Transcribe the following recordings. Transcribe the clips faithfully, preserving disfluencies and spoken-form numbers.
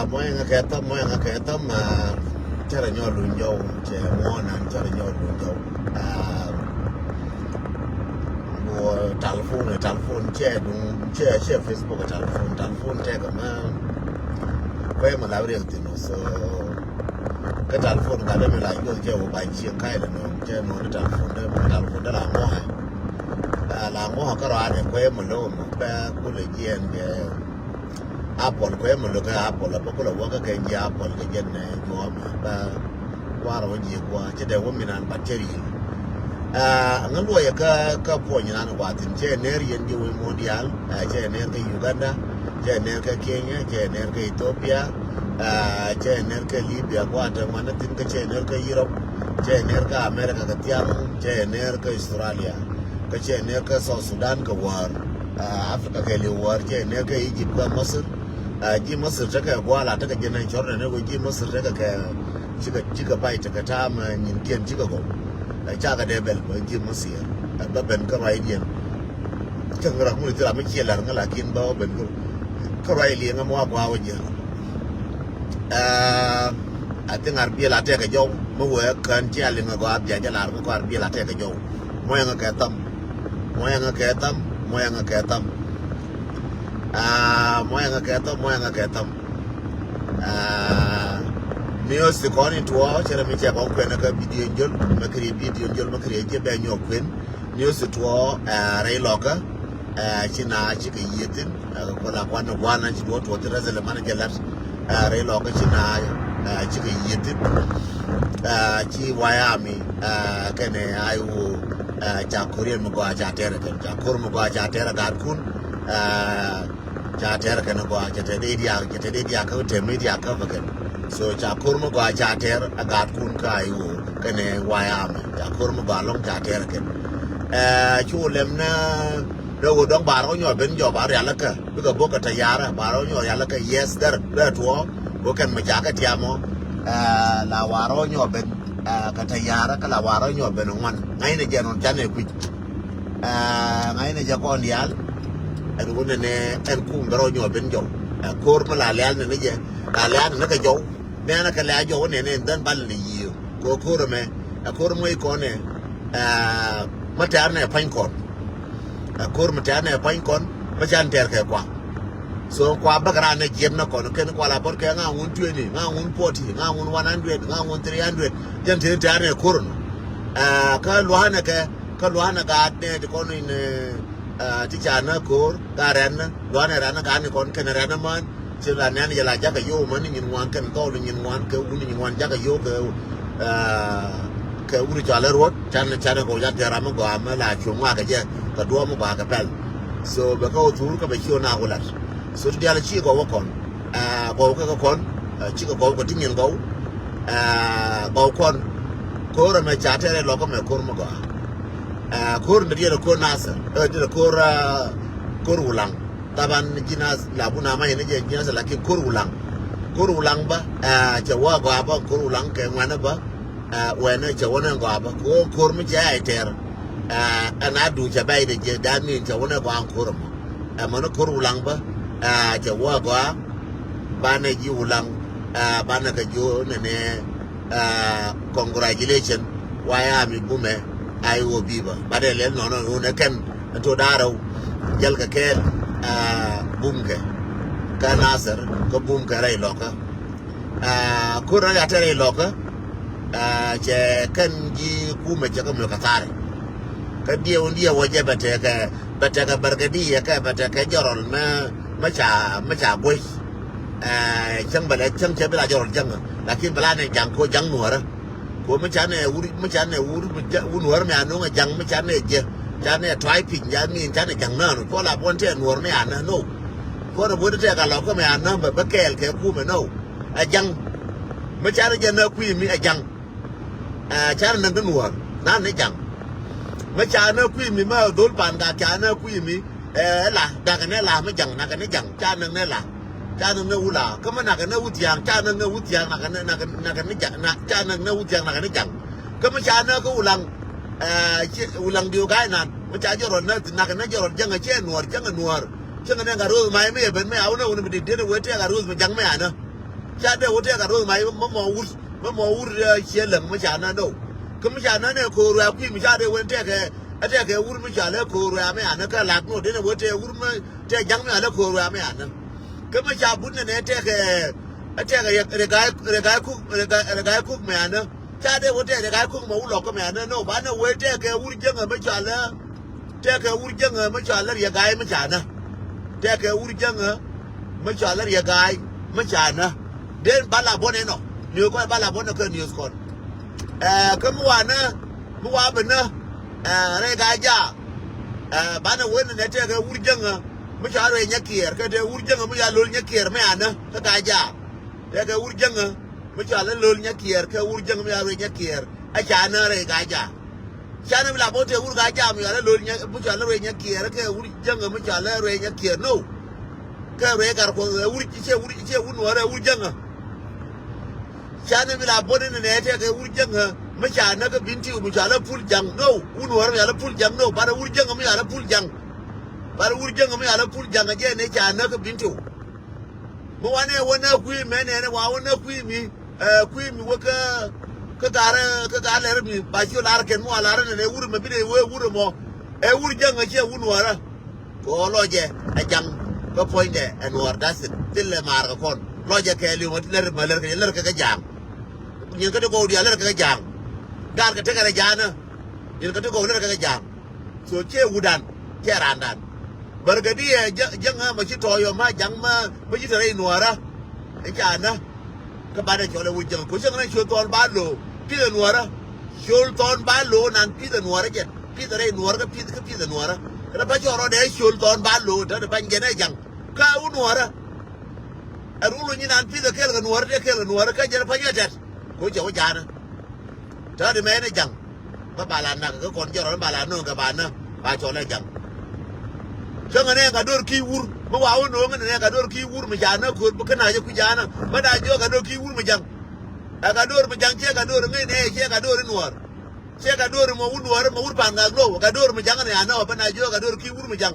Muɔ̱yɛ ŋa kɛ thäm, muɔ̱yɛ ŋa kɛ thäm, ah, cɛ rɛ nyɔk luny jɔw, cɛ muɔ̱ɔ̱n an cɛ rɛ nyɔk luny jɔw. Ah, wɔ telephone, telephone cɛ duŋ, cɛ, cɛ Facebook telephone, telephone tɛ kɛ mɛ. Kuɛ mɛ la riɛk thin, so kɛ telephone ka dɛ mi la yuɔth cɛ wɔ ba cieŋ ka̱y lɛ nɔ, cɛ nɔ ni telephone dɛ, telephone dɛ la muɔ̱ɔ̱n. Ah, la muɔ̱ɔ̱n kärɔa dɛ kuɛ mɛ lo̱o̱ mɛ bɛ kulɛ jiɛn kɛ. Apple kɛ mɛ lo̱kɛ Apple a bä kulɛ wäkä kɛ ji̱ Apple kɛ jɛn nɛ juɔ̱ɔ̱mɛ bä. Warɛ wä ji̱ gua̱a̱ cɛ dee wä mi nan bacteria. Aa, ŋä luɔyɛ kä, kä puɔ̱ny nan gua̱a̱ thi̱n cɛ ner yɛn ji̱ wec muɔ̱ɔ̱n diaal, aa, cɛ ner kä Uganda, cɛ ner kä Kenya, cɛ ner kä Ethiopia, aa, cɛ ner kä Libya gua̱a̱ te ŋuan thi̱n kä cɛ ner kä Europe, cɛ ner kä America kä thiaŋ, cɛ ner kä Australia, kä cɛ ner kä South Sudan kä wäär, aa, Africa kɛ li̱w wäär, cɛ ner kä Egypt kä Masir. Aa, ji̱ Masir tekɛ gua̱a̱la tekɛ jɛn ɛn cɔr nɛn ɛ wee ji̱ Masir tekɛ kɛ cikɛ, cikɛ pay tekɛ ta̱a̱m, aa, nyinkiɛn cikɛ gɔw. Aa, cakɛ dee bɛl bä ji̱ Masir. Aa, bä ben kä ruacdiɛn. Cä ŋärak mi thil ram mi ciɛ lar ŋä lakin bä wä ben kä, kä ruac liɛŋä mi wa gua̱a̱ wä jiɛ. Aa, I think ar biɛl a tekɛ jɔw mi wee kän ci a liŋä gɔaa bia jɛ lar mi kɔ ar biɛl a tekɛ jɔw. Muɔyɛ ŋä kɛ thäm. Muɔyɛ ŋä kɛ thäm. Muɔyɛ ŋä kɛ thäm. Aa, muɔyɛ ŋä kɛ thäm, muɔyɛ ŋä kɛ thäm. Aa, news ti kɔn in tuɔɔ cɛ rɛ mi cɛ kɔn kuɛn kä video in jol mɛ kiri video in jol mɛ kiri jɛ bɛ nyɔk kuɛn. News ti tuɔɔ, aa, rɛy lɔkä, aa, ci na cikɛ yiethin, aa, kɔ la kuan ni guan na ci duɔ tuɔɔ ti rɛsɛ lɛ man jɛ lat, aa, rɛy lɔkä ci na, aa, cikɛ yiethin, aa, ci wayami, aa, kɛnɛ ai wo, aa, ca koriɛn mi gɔaa ca tɛrɛ kɛn ca kor mi gɔaa ca tɛrɛ gaat kun, aa, Ca tɛr kɛn gɔaa, cɛ tɛ dee diaak, cɛ tɛ dee diaak kä tɛm mi diaak kä bä kɛn. So ca kor mi gɔaa ca tɛr a gaat kun ka iwo kɛn ɛ wayami. Ca kor mi gɔaa lɔŋ ca tɛr kɛn. Ɛ, cu lɛm na dee wä dɔŋ bar ɔ nyɔ ben jɔ bar yalä kä. Bikɛ bok kɛ tɛ yarä bar ɔ nyɔ yalä kä yes dɛr dee tuɔ. Wä kɛn mi ca kɛ tiamɔ. Ɛ, la war ɔ nyɔ ben, ɛ, kɛ tɛ yarä kä la war ɔ nyɔ ben ŋuan. Ŋa̱cnɛ jɛ nɔn canɛ kui̱c. Aa, ŋa̱cnɛ jɛ kɔn diaal. Ɛn wunɛ nɛ ɛn kum bɛ rɔ nyuɔ ben jɔw. Ɛ, ko̱r mi la lial nɛ ni jɛ la lial nɛ ni kɛ jɔw. Nɛnɛ kɛ lɛ a jɔw nɛ ni ɛn dhɛn bal ni yiëë. Kɛ ko̱r ɛmɛ ɛ ko̱r mi wec kɔn nɛ. Aa, mi tɛ̈r nɛ pa̱ny kɔn. Ɛ, ko̱r mi tɛ̈r nɛ pa̱ny kɔn mi can tɛr kɛ kua. So kua bäk raan nɛ jiɛp nɛ kɔn kɛn kua la bɔt kɛ ŋa ŋun twenty, ŋa ŋun forty, ŋa ŋun one hundred, ŋa ŋun three hundred. Jɛn tëë tɛ̈r nɛ ko̱r nɔ. Aa, kä lua̱a̱nɛ kɛ Kä lua̱a̱nɛ gaat nɛ ti kɔn in, ɛ, ti ca nä ko̱o̱r ka rɛn nä lua̱a̱nɛ rɛn nä gaat ni kɔn kɛn rɛn nä män. Ci la nɛn yɛ la jakä yo̱o̱k män ni nyin ŋuan kɛn dhɔl ni nyin ŋuan kɛ wun ni nyin ŋuan jakä yo̱o̱k kɛ, ɛ, kɛ wun cɔal ɛ ruɔ̱t. Can, can kɛ wä ca tɛr ram mi gɔaa mi la cuŋ ŋuak kɛ jɛ kɛ duɔ̱ɔ̱m mi gɔaa kɛ pɛl. So bɛ kä wä thur kä bɛ ci wä nak wä lat. So ti diaal ci gɔw wä kɔn. Aa, gɔw kä kä kɔn, aa, cikɛ gɔw kä ti nyin gɔw. Aa, gɔw kɔn. Ko̱r ɛmɛ ca tɛrɛ lɔk kä mɛ ko̱r mɛ gɔaa. Aa, ko̱r ni diɛn ko̱r Nasir, ɛ, diɛn ko̱r, aa, ko̱r Wulaŋ. Taban ji̱ Nas la bu na ma yɛn jɛ ji̱ Nasir lakin ko̱r Wulaŋ. Ko̱r Wulaŋ bä, aa, cɛ wä gɔaa bä ko̱r Wulaŋ kɛ ŋuɛnɛ bä. Aa, wɛnɛ cɛ wä nɛ gɔaa bä ko̱r, ko̱r mi cɛ ay tɛr. Aa, ɛn a duŋ cɛ bɛy dɛ jɛ dan min cɛ wä nɛ gɔaa ko̱r mɔ. Ɛ mɔnɛ ko̱r Wulaŋ bä, aa, cɛ wä gɔaa. Banɛ ji̱ Wulaŋ, aa, banɛ kɛ ji̱ nɛnɛ, aa, congratulation. Wayami bumɛ, ay wä bibä. Banɛ lɛl nɔnɔ wunɛ kɛn ɛn to da̱rɛw. Jɛl kɛ kɛɛl, aa, bumkɛ. Kä Nasir kä bumkɛ rɛy lɔkä. Aa, ko̱r rɛy a tɛrɛ ilɔkä. Aa, cɛ kɛn ji̱ kumɛ cɛ kä mɛ kɛ tharɛ. Kä diɛ wun diɛ wä jɛ bɛ tɛkɛ, bɛ tɛkɛ bärkɛ diɛ kɛ bɛ tɛkɛ jɔrɔl mɛ, mɛ ca, mɛ ca guec. Aa, cäŋ bɛ lɛ cäŋ cɛ bi la jɔrɔl jaŋ. Lakin bɛ la nɛ jaŋ ko jaŋ nuɔrä. Ko mɛ ca nɛ wur, mɛ ca nɛ wur, wur nuɔrä mɛ a nuŋ a jaŋ mɛ ca nɛ jɛ. Ca nɛ tuay piny ja min ca nɛ jaŋ nanu. Ko la buɔn tɛ nuɔrä mɛ a nä no. Ko nɛ buɔn tɛ ka lɔ ko mɛ a nä bɛ bɛ kɛɛl kɛ kumɛ no. Ɛ jaŋ. Mi ca ni jɛ nä kui̱ mi ɛ jaŋ. Ɛ ca ni näk ni nuɔ̱ɔ̱r na ni jaŋ. Mi ca nä kui̱ mi ma dhol pan ka ca nä kui̱ mi. Ɛ la dak ni la mi jaŋ nak ni jaŋ ca näk ni la. Ca näk ni wula kä mi nak ni wuthiaŋ ca näk ni wuthiaŋ nak ni, nak ni jaŋ, ca näk ni wuthiaŋ nak ni jaŋ. Kä mi ca nä kä Wulaŋ. Ɛ ci Wulaŋ diw ga̱y nan mi ca jɔrɔl nä nak ni jɔrɔl jaŋ cɛ nuɔ̱ɔ̱r jaŋ nuɔ̱ɔ̱r. Cäŋ ni gat ro̱o̱th ma mi yɛ ben mi a wunɛ wunɛ mi dit diet wee tɛk gat ro̱o̱th mi jaŋ mi a nä. Ca dee wä tɛk a ro̱th mac mä mɔ wur, mä mɔ wur, eh, ciɛ läŋ mä ca nä no. Kä mä ca nä nɛ ko̱o̱r wɛ a kui̱ mi ca dee wä tɛk ɛ, ɛ tɛk ɛ wur mi ca lɛ ko̱o̱r wɛ a mɛ anä kä lak no denɛ wä tɛk wur mä tɛk ja̱ŋ mi a lɛ ko̱o̱r wɛ a mɛ anä. Kä mä ca but nɛ nɛ tɛk ɛ, ɛ tɛk ɛ rɛ ga̱a̱c, rɛ ga̱a̱c kuk, rɛ ga̱a̱c, rɛ ga̱a̱c kuk mɛ anä. Ca dee wä tɛk rɛ ga̱a̱c kuk mɛ wur lɔk kä mɛ anä no. Banɛ wä tɛk ɛ wur jäŋ ɛ mä ca lɛ Tɛkɛ wur jäŋä mi cɔal lä Riɛk Ga̱a̱y mi ca nä. Tɛkɛ wur jäŋä mi cɔal lä Riɛk Ga̱a̱y mi ca nä. Den ba la buɔ̱n inɔ. Niöös kɔn ba la buɔ̱n inɔ kä niöös kɔn. Ɛ, kä mi wa nä, mi wa bi nä, ɛ, rɛy Ga̱a̱y Jaak. Ɛ, banɛ wen nɛ tɛkɛ wur jäŋä mi cɔal rɛy Nyakiɛɛr. Kä tɛkɛ wur jäŋä mi cɔal Lo̱l Nyakiɛɛr mi a nä kä Ga̱a̱y Jaak. Tɛkɛ wur jäŋä mi cɔal lä Lo̱l Nyakiɛɛr, kä wur jäŋä mi cɔal rɛy Nyakiɛɛr. Ɛ ca nä rɛy Ga̱a̱y Jaak. Canɛ mi la bä tɛ wur Ga̱a̱y Jaak mi cɔal lɛ Lo̱l Nya, mi cɔal lɛ Ruëëc Nyakiɛɛr, kɛ wur jäŋä mi cɔal lɛ Ruëëc Nyakiɛɛr. No. Kɛ Ruëëc Gat Kuɔth ɛ wur, ciɛ wur, ciɛ wur Nuäärä, ɛ wur jäŋä. Canɛ mi la bä ni nɛ tɛ kɛ wur jäŋä mi ca nä kä Bentiu mi cɔal lɛ Pul Jaŋ. No. Wur Nuäärä mi cɔal lɛ Pul Jaŋ. No. Banɛ wur jäŋä mi cɔal lɛ Pul Jaŋ. Banɛ wur jäŋä mi cɔal lɛ Pul Jaŋ, ɛ jɛ ni ca nä kä Bentiu. Mi wanɛ wä nä kui̱ mɛ nɛnɛ wa wä nä kui̱ mi, ɛ, kui̱ mi wä kä, kä garɛ, kä garɛ lɛr mi ba ci lar kɛn mi wa lar nɛnɛ wur mɛ bi dee wee wur mɔ. Ɛ wur jäŋ ɛ ciɛ wur Nuäärä. Kɛ ɣöö lɔcɛ ɛ jaŋ kä puɔ̱nydɛ ɛ Nuäär, that's it. Thilɛ maar kɛ kɔn. Lɔcɛ kɛɛliw mɛ lɛr mɛ lɛr kɛ, lɛr kɛ kɛ ja̱a̱ŋ. Nyin kä ti gɔw diaal lɛr kɛ kɛ ja̱a̱ŋ. Gaat kɛ tekɛ rɛ ja̱a̱nä. Nyin kä ti gɔw lɛr kɛ kɛ ja̱a̱ŋ. So ciɛ wutdan, ciɛ raandan. Bärgediɛ jɛ, jäŋä mɛ ci tɔɔyɔ ma jaŋ ma, ma ci te rɛy Nuäärä. I̱ ca nä. Kä banɛ cɔl ɛ wur jäŋä. Ko cäŋ nä Col Thɔn Ba Lo̱o̱. Pi̱thɛ Nuäärä. Col Thɔn Ba Lo̱o̱ nan pi̱thɛ Nuäärä jɛn. Pi̱thɛ rɛy Nuäärä kä pi̱th, kä pi̱thɛ Nuäärä. Kä rɛ ba cɔl rɔɔdɛ Col Thɔn Ba Lo̱o̱. Te rɛ ba nyɛn ɛ jaŋ. Kä wur Nuäärä. Ɛ rul wä nyin nan pi̱thɛ kɛɛl kɛ Nuäärä, dee kɛɛl kɛ Nuäärä, kä jɛn ɛ pa̱ny ɛ tɛt. Ko cɛ wä ja̱a̱nä. Tääri mɛ ni ja̱ŋ. Bä ba la nak kä kɔn jɛ rɔn ba la no̱o̱ŋ kɛ ba nä. Ba cɔl ɛ ja̱ŋ. Cäŋɛ nɛ ka do̱r ki̱i̱ wur. Mi wa wä no̱o̱ŋ ni nɛ ka do̱r ki̱i̱ wur mi ca nä ko̱r bi kä na jɛ kui̱ ja̱a̱nä. Bä da jiök ka do̱r ki̱i̱ wur mi ja̱ŋ. Ɛ ka do̱r mi ja̱ŋ ciɛ ka do̱r ŋäc nɛ ciɛ ka do̱r i̱ Nuäär. Ciɛ ka do̱r mɔ wur Nuäär mɔ wur Pa̱a̱n Ŋa̱a̱k lo̱w. Ka do̱r mi ja̱ŋ ni a nä wä bä na jiök ka do̱r ki̱i̱ wur mi ja̱ŋ.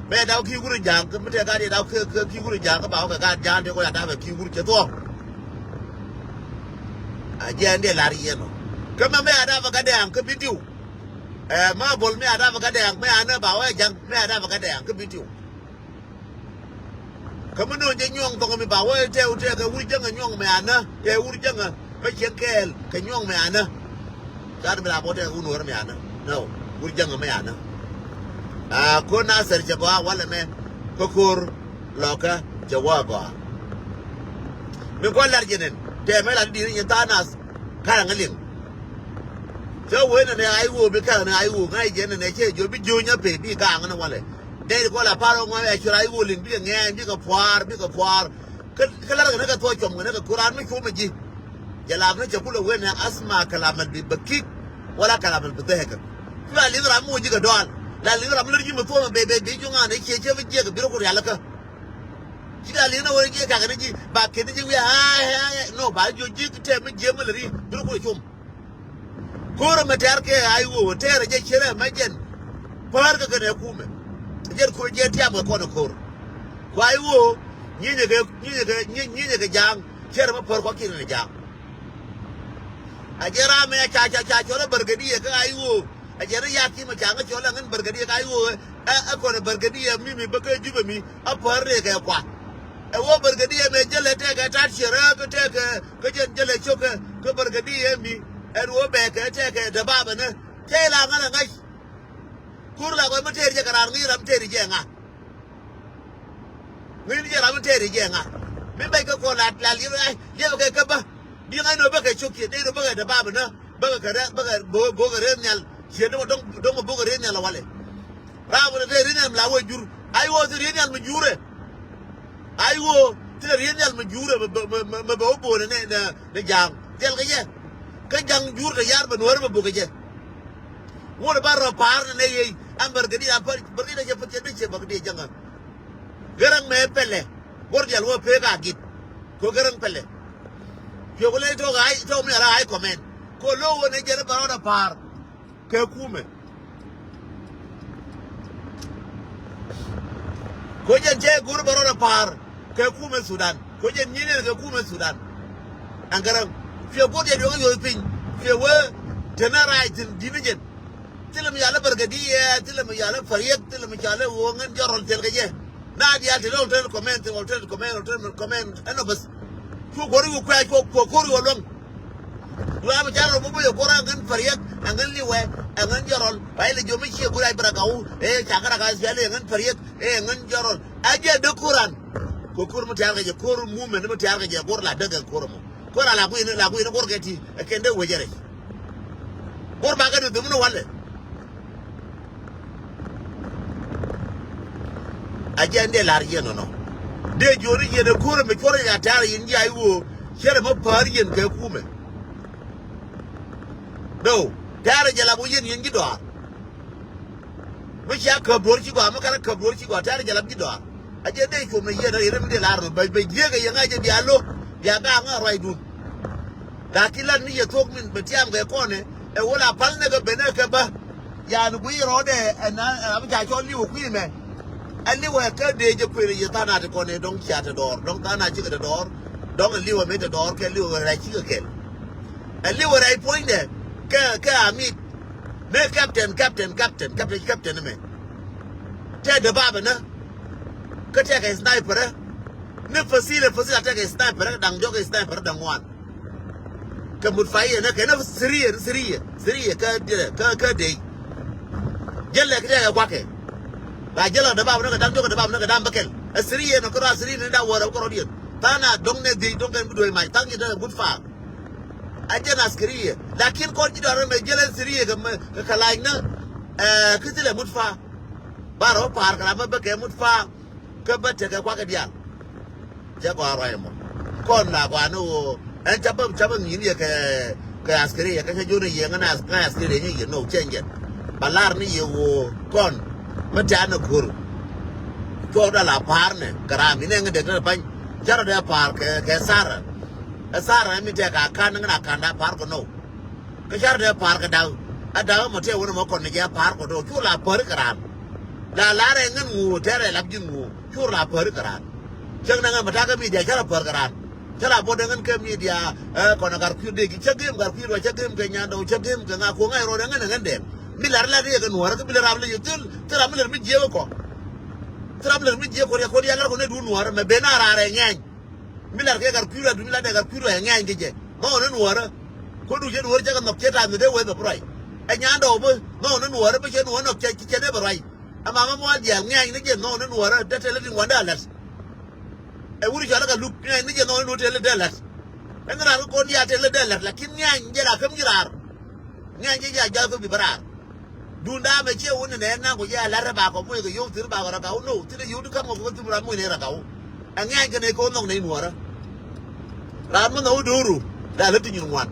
Mɛ daw ki̱i̱ wur ja̱a̱ŋ, kä mi tɛ gaat yɛ daw ki̱i̱, ki̱i̱, ki̱i̱ wur ja̱a̱ŋ, kä ba wä kɛ gaat ja̱a̱ŋ, tɛ kɔ ya daw ki̱i̱ wur cɛ thuɔ̱k. A jiɛn dee lar yɛn ɔ. Kä mɛ, mɛ ya daw kɛ dɛ̈ɛ̈ŋ kä Bentiu. Ɛ, mɛ bol mɛ ya daw kɛ dɛ̈ɛ̈ŋ, mɛ ya nä ba wä ja̱a̱ŋ, mɛ ya daw kɛ dɛ̈ɛ̈ŋ kä Bentiu. Kä mi no̱o̱ŋ jɛ nyuɔ̱ŋ thɔŋ mi ba wä tɛ, tɛ kɛ wur jäŋä nyuɔ̱ŋ mɛ ya nä, tɛ wur jäŋä, mɛ cieŋ kɛɛl, kɛ nyuɔ̱ŋ mɛ ya nä. Gat mi la bot tɛ wun wär mi anä. No, wur jäŋä mi anä. A, ko Nasir cɛ gɔaa walɛ mɛ. Kä ko̱r lɔkä cɛ wä gɔaa. Mi gɔl lɛr jɛ nɛn. Tɛ mɛ la di di ni nyin tha̱a̱ŋ nath. Karaŋ liŋ. Cɛ wee nɛ nɛ ay woo bi karaŋ nɛ ay woo ŋa̱c jɛ nɛ nɛ cɛ jiö bi jiö nyɛ pee bi kaaŋ ni walɛ. Dee di gɔl a par ŋɔ̱ ɛ cuɛr ay woo liŋ bikɛ ŋɛɛny bikɛ pua̱a̱r bikɛ pua̱a̱r. Kä, kä lar kɛ ni kɛ thuɔ̱k cuɔm kɛ ni kɛ ko̱r an mi cuɔm ɛ ji̱. Jɛ lam ni cɛ kulɛ wen ni asma kalam al bi bakik wala kalam al bi dhehekek. Cu la liŋ ram mi wä ji̱ kɛ dɔal. La liŋ ram mi lär ji̱ mi thuɔ̱k mi bɛ, bɛ, bɛ juŋ an i̱ ciɛ, ciɛ bi jiɛk bi rɔ ku rialikä. Ci la liŋ ni wä jiɛ kakɛ ni ji̱ ba kɛ ni ji̱ wi̱i̱, ay, ay, ay. No, ba jiɔ ji̱ tɛm mi jiɛ mi lär ji̱ bi rɔ ku cum. Ko̱r ɛmɛ tɛ̈r kɛ ay woo, tɛ̈r ɛ jɛ cier ɛmɛ jɛn. Päär kɛ kɛnɛ kumɛ. Jɛn ko̱r jɛ tiam kɛ kɔn ɛ ko̱r. Ku ay woo, nyinyɛ kɛ, nyinyɛ kɛ, nyi-, nyinyɛ kɛ ja̱a̱ŋ, cier ɛmɛ päär kuakiɛn kɛ ja̱a̱ŋ. A jɛ ram mɛ ca, ca, ca cɔl ɛ bärgediɛ kɛ ay woo. A jɛ ri yak kimɛ ca ŋä cɔl ɛ ŋän bärgediɛ kɛ ay woo. Ɛ, ɛ kɔn ɛ bärgediɛ mi, mi bä kɛ Jubɛ mi, a päär rɛɛ kɛ kua. Ɛ wä bärgediɛ mɛ jälɛ tɛkɛ tat ciɛ rɛ kä tɛkɛ, kä jɛn jälɛ cokɛ kä bärgediɛ mi. Ɛn wä bɛɛkɛ tɛkɛ däbabɛ nä. Cɛ la ŋa̱n ɛ ŋa̱c. Kur la gɔy mi tɛɛr jɛ kɛ raan ŋi̱i̱c ram tɛɛr jɛ ŋa̱. Ŋi̱i̱c jɛ ram mi tɛɛr jɛ ŋa̱. Mi bɛc kä kɔ la, la liɛp ɛ, liɛp kɛ kä bä. Bi ŋa̱c nɔ bä kɛ cok ciɛ, dee nɔ bä kɛ däbabɛ nä. Bä kɛ kɛ rɛ, bä kɛ bo, bo kɛ rɛn nhial. Ciɛ dɔ̱ŋ, dɔ̱ŋ, dɔ̱ŋ bo kɛ rɛn nhial walɛ. Raam wä te riet nhial mi la wä jur. Ay wä te riet nhial mi jurɛ. Ay wä te riet nhial mi jurɛ mɛ, mɛ, mɛ, mɛ bɛ wä bo̱o̱nɛ nɛ, nɛ, nɛ ja̱a̱ŋ. Thil kɛ jɛ. Kä ja̱ŋ jur te yar bɛ nuɔ̱ɔ̱r mɛ bukɛ jɛ. Wä te ba rɔ pa̱a̱r nɛ nɛ yey. An bärgediɛ a pär, bärgediɛ cɛ pär cɛ dee cɛ bärgediɛ ja̱ŋä. Gɛrɛŋ mɛ pɛlɛ. Gɔr dial wä pek a git. Ko gɛrɛŋ pɛlɛ. Piɔk lɛ tɔk ay, tɔk mi ala ay kɔmɛn. Ko lo wä nɛ jɛn bɛ rɔ da pa̱a̱r. Kɛ kumɛ. Ko jɛn cɛ go̱r bɛ rɔɔdɛ pa̱a̱r kɛ kumɛ Sudan. Ko jɛn nyin ɛn kɛ kumɛ Sudan. Ɛn kɛ ram. Cuɛ go̱r jɛ duɔ̱ŋ yo̱o̱ piny. Cuɛ wee tɛn a rac thi̱n di̱t ni jɛn. Thilɛ mi yalä bärgɛ di yɛ, thilɛ mi yalä pariɛk, thilɛ mi calä ɣöö ŋän jɔrɔl thil kɛ jɛ. Na diaal te dɔl te comment, te dɔl te comment, te dɔl comment ɛn ɔ bäth. Cu go̱r i̱ wä kuɛ, cu kuɛ ko̱r i̱ wä luäŋ. Duaam ca rɔ bä bä yɛ ko̱r ɛ ŋän pariɛk, ɛ ŋän liwɛ, ɛ ŋän jɔrɔl. Ba ilɛ jiɔ mi ciɛ go̱r a i̱ bärgɛ ɣöö ɛ ca kärɛ ka Australia ɛ ŋän pariɛk, ɛ ŋän jɔrɔl. A jɛ dee ko̱r an. Kɛ ko̱r mi tɛ̈r kɛ jɛ, ko̱r movement mi tɛ̈r kɛ jɛ, go̱r la dee kɛ ko̱r mɔ. Ko̱r a la guiyni, la guiyni go̱r kɛ ti ɛ kɛn dee wecɛ rɛc. Go̱r bakɛ di thum ni walɛ. A jɛ ɛn dee lar yɛn nɔnɔ. Dee jiɔni yɛn ɛ ko̱r mi cuɔr ya tɛ̈r yɛn ji̱ a i̱ ɣöö cɛ rɛ mi päär yɛn kɛ kumɛ. Do̱ tɛ̈r jɛ la bä yɛn yɛn ji̱ dɔaar. Mi cia käp duɔ̱ɔ̱r ci gɔaa, mi kɛn a käp duɔ̱ɔ̱r ci gɔaa, tɛ̈r jɛ la bi dɔaar. A jɛ dee cuɔm ni yieen, a yɛn mi dee lar mi bɛ, bɛ jiääk ɛ yɛn a jɛ bia lo̱k, bia gaŋ a ruacdun. Lakin lat ni yɛ thuɔ̱k min bɛ tiam kɛ kɔnɛ, ɛ wä la pal ni kɛ ben ɛ kɛ bä. Yan guiy rɔɔdɛ, ɛ na, ɛ na mi ca cɔl li̱w kui̱ mɛ. Ɛ li̱w ɛ kä dee jɛ kuël yɛ tha̱a̱ŋ a ti kɔnɛ dɔ̱ŋ cia te dɔɔr, dɔ̱ŋ tha̱a̱ŋ a cikɛ te dɔɔr, dɔ̱ŋ ɛ li̱w ɛ mi te dɔɔr kɛ li̱w ɛ rɛc cikɛ kɛl. Ɛ li̱w ɛ rɛc puɔ̱nydɛ, kɛ, kɛ amit. Mëë captain, captain, captain, captain, captain mɛ. Tɛ dee babɛ nä. Kä tɛkɛ sniper ɛ. Ni fasilɛ, fasilɛ tɛkɛ sniper ɛ, da̱ŋ jɔkɛ sniper ɛ da̱ŋ ŋuan. Kɛ mut fayɛ nä kɛ nä siriɛ, siriɛ, siriɛ kä, kä, kä dey. Jälɛ kä tɛkɛ guakɛ. Ba jälɛ dee babɛ nä kɛ da̱ŋ jɔkɛ dee babɛ nä kɛ da̱ŋ bäkɛl. Ɛ siriɛ nä kä rɔ a siriɛ ni da̱ŋ wäärä kä rɔ diɛn. Tha̱a̱ŋ a dɔ̱ŋ nɛ dhieec dɔ̱ŋ kɛn bi duɔ̱ɔ̱c mac. Tha̱a̱ŋ ji̱ dee good far. A jɛn askariya. Lakin kɔn ji̱ dɔ̱a̱r mɛ jɛl askariya kɛ mɛ, kɛ kɛ lac nä. Ɛ, kä thilɛ mut fa. Ba rɔ pa̱a̱r kɛ ram mɛ bä kɛ mut fa. Kä bä tekɛ kuakɛ diaal. Cɛ gɔaa ruac ɛmɔ. Kɔn la gɔaa ni ɣöö ɛn ca bä, ca bä ŋi̱i̱n yɛ kɛ, kɛ askariya, kä cɛ jiɔn ni yɛ ŋän as-, ŋän askariya ni yɛ nɔ cɛn jɛn. Ba lar ni yɛ ɣöö kɔn mi tɛ̈r ni ko̱r. Cuɔk dee la pa̱a̱r ni kɛ ram inɛ ŋä dek ni pa̱ny. Ca rɔ dee pa̱a̱r kɛ, kɛ Sara. Ɛ Sara mi tɛk a ka̱n ŋän a ka̱n da pa̱a̱r kɛ nɔ. Kä car dee pa̱a̱r kɛ da̱k. A da̱k mɔ tëë wänɛ mɔ kɔn ni jɛ pa̱a̱r kɔ do̱. Cur la päri kɛ raan. La lar ɛ ŋän ŋuɔ tɛrɛ lap ji̱ ŋuɔ. Cur la päri kɛ raan. Cäŋ na ŋän mɛ ta̱kä midia cä la päri kɛ raan. Cä la bot ɛ ŋän kɛ midia, ɛ, kɔn ɛ Gatkui̱r dee ki cä gem Gatkui̱r wa cä gem kɛ Nyandɔw cä gem kɛ ŋa kuɔ ŋa̱c rɔɔdɛ ŋän ɛ ŋän dɛŋ. Mi lar lat riɛk ɛ nuɔ̱ɔ̱rä kä bi lɛ rap lɛ yɛ thil, thil rap mi lɛr mi jiɛk kɔ. Thil rap mi lɛr mi jiɛk kɔ riɛk kɔ riɛk lar kɔ nɛ duun nuɔ̱ɔ̱rä mɛ ben a raar ɛ ŋɛny. Mi lar kɛ Gatkui̱r a duŋ lar dɛ Gatkui̱r a ŋɛny kɛ jɛ. Nhɔk ni nuɔ̱ɔ̱rä. Kodu cɛ nuɔ̱ɔ̱rä cɛ kɛ nhɔk cɛ ta̱a̱ mi dee wee bɛ bi ruac. Ɛ Nyandɔw bi nhɔk ni nuɔ̱ɔ̱rä bi cɛ nuɔ̱ɔ̱rä nhɔk cɛ, cɛ dee bɛ ruac. Ɛ mama mual diaal ŋɛny ni jɛ nhɔk ni nuɔ̱ɔ̱rä dee tɛl i̱ tin wandɛ a lät. Ɛ wuri cɔal i̱ Galuk ŋɛny ni jɛ nhɔk ni nuɔ̱ɔ̱rä tɛl i̱ dee lät. Ɛn raan kä kɔn diaal tɛl i̱ dee lät lakin ŋɛny jɛ la käm ji̱ raar. Ŋɛny jɛ jɛ a ja̱l kä bi bä raar. Duun da̱a̱mɛ ciɛ wun nɛnɛ naŋ ku jɛ a la̱t rɛ bakɔ muc kɛ yio̱w thi̱n bakɔ rɛ kaw no thi̱n yio̱w di ka̱m kɔ kɛ thum ram muc nɛ rɛ kaw. Ɛ ŋia̱c kɛnɛ kɛ wä nhɔk nɛy nuɔ̱ɔ̱rä. Ram mi nhɔk wä do̱ru la lät ti nyin ŋuan.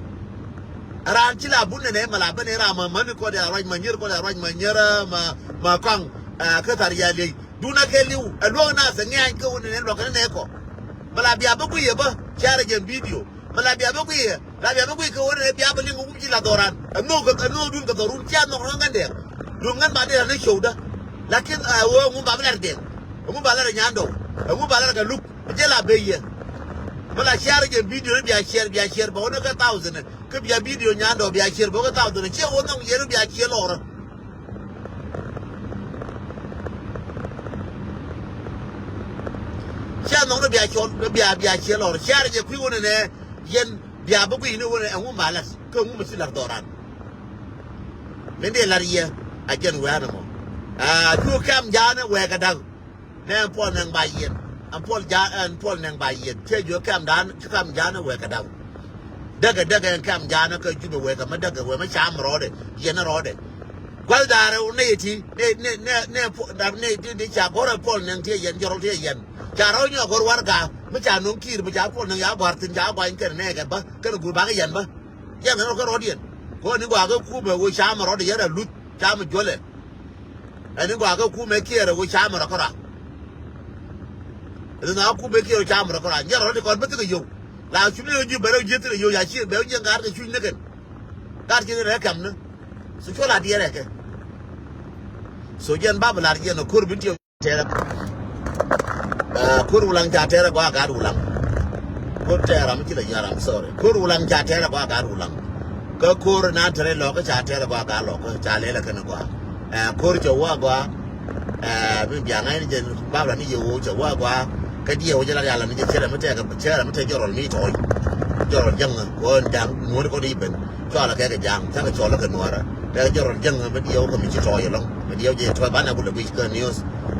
Ram ci la bun nɛnɛ mɛ la ben ram mɛ mäni kɔn dɛ ruac mɛ nyier kɔn dɛ ruac mɛ nyier mɛ mɛ kɔaŋ. Ɛ kä thar yia liey. Duun a kɛ li̱w ɛ luäk nath ɛ ŋia̱c kɛ wun nɛnɛ luɔk kɛn nɛ kɔ. Mɛ la bia bä guiyɛ bä. Carɛ jɛ video. Mɛ la bia bä guiyɛ. La bia bä guiyɛ kɛ wun nɛnɛ bia bä liŋ kɛ wun ci la dhɔran. Ɛ nhok kɛ ɛ nhok duun kɛ dhɔrun cia nhok ŋän dɛŋ. Duun ŋän ba dee la ni cowdä. Lakin ɛ wee ŋun ba bä lar dɛŋ. Ɛ ŋun ba lar Nyandɔw. Ɛ ŋun ba lar Galuk. Ɛ jɛ la ben yɛ. Mɛ la carɛ jɛ video ni bia share bia share bä wun nɛ kɛ thousand. Kä bia video Nyandɔw bia share bä wun nɛ kɛ thousand. Ciɛ wun nhok yɛn bia share lɔrä. Cia nhɔk ni bia cɔl, ni bia, bia ciɛ lɔr. Cia rɛ jɛ kui̱ wunɛ nɛ, yɛn bia bä kui̱ ni wunɛ ɛŋu ma lat, kä ɛŋu ma ci lat dhɔran. Min dee lat yɛ, a jɛn wɛ̈ɛ̈n ɛmɔ. Aa, cu kɛm jaanɛ wɛɛkɛ da̱k. Nɛ ɛn Puɔl Nɛŋ ba yiɛn. Ɛn Puɔl Jaa-, ɛn Puɔl Nɛŋ ba yiɛn. Cɛ jiök kɛm dan, cu kɛm jaanɛ wɛɛkɛ da̱k. Däkɛ, däkɛ ɛn kɛm jaanä kä Jubɛ wee kɛ mä däkɛ wee mä cam rɔɔdɛ, yɛn rɔɔdɛ. Gua̱l da̱rɛ wä nɛy ti, nɛy, nɛy, nɛy, nɛy Puɔl, dap nɛy ti, ti ca gɔ̱r ɛ Puɔl Nɛŋ ti yɛn, jɔrɔl ti yɛn. Ca rɔ̱ nyɔk gɔ̱r warɛga, mi ca no̱ŋ ki̱i̱r, mi ca Puɔl Nɛŋ ya gɔ̱a̱r thi̱n, ca gɔ̱a̱ny kɛn nɛɛkɛ bä, kɛn guur bakɛ yɛn bä. Yɛn kɛn rɔ kɛ rɔɔdiɛn. Kɛ ɣöö ni gɔaa kɛ kumɛ wee cam rɔɔdɛ yɛn rɛ luth, cam jɔlɛ. Ɛn ni gɔaa kɛ kumɛ kiɛɛr ɛ wee cam rɔ kärɔa. Ɛn ni gɔaa kɛ kumɛ kiɛɛr wee cam rɔ kärɔa. Nyɛ rɔ ti kɔn bä thikɛ yio̱w. La cuc ni ji̱ bɛ rɔ ji̱ thikɛ yio̱w ya ci bɛ ji̱ ŋa̱a̱r kɛ cuc ni kɛn. Gat ci rɛ kɛm ni. So cuɔ la diɛɛr ɛ kɛ. So jɛn bab lar jɛn ɛ ko̱r bi tiɛm tɛrɛ. Ɛ, ko̱r Wulaŋ ca tɛrɛ gɔaa gat Wulaŋ. Ko̱r tɛɛr ram ci la yɔ̱a̱r, I'm sorry. Ko̱r Wulaŋ ca tɛɛr a gɔaa gaat Wulaŋ. Kä ko̱r na tɛɛr lɔk kä ca tɛɛr a gɔaa gaat lɔk kä ca lɛl a kɛn a gɔaa. Ɛ, ko̱r cɛ wä a gɔaa. Ɛ, mi biaŋ ɛn jɛn bap la ni yɛ wä cɛ wä a gɔaa. Kä diɛ wä jɛ la rial ni jɛ cɛ rɛ mi tɛk, cɛ rɛ mi tɛk jɔrɔl mi tɔɔy. Jɔrɔl jäŋ kɔn jaŋ nuɔ̱ɔ̱ni kɔn i̱ ben. Cɔal a kɛ kɛ jaŋ cakɛ cɔl a kɛ nuɔ̱ɔ̱rä. Tɛk jɔrɔl jäŋ mi diɛ wä kɛ mi ci tɔɔy ɛlɔŋ. Mi diɛ wä jɛ tɔɔy banɛ kulɛ guic kä news.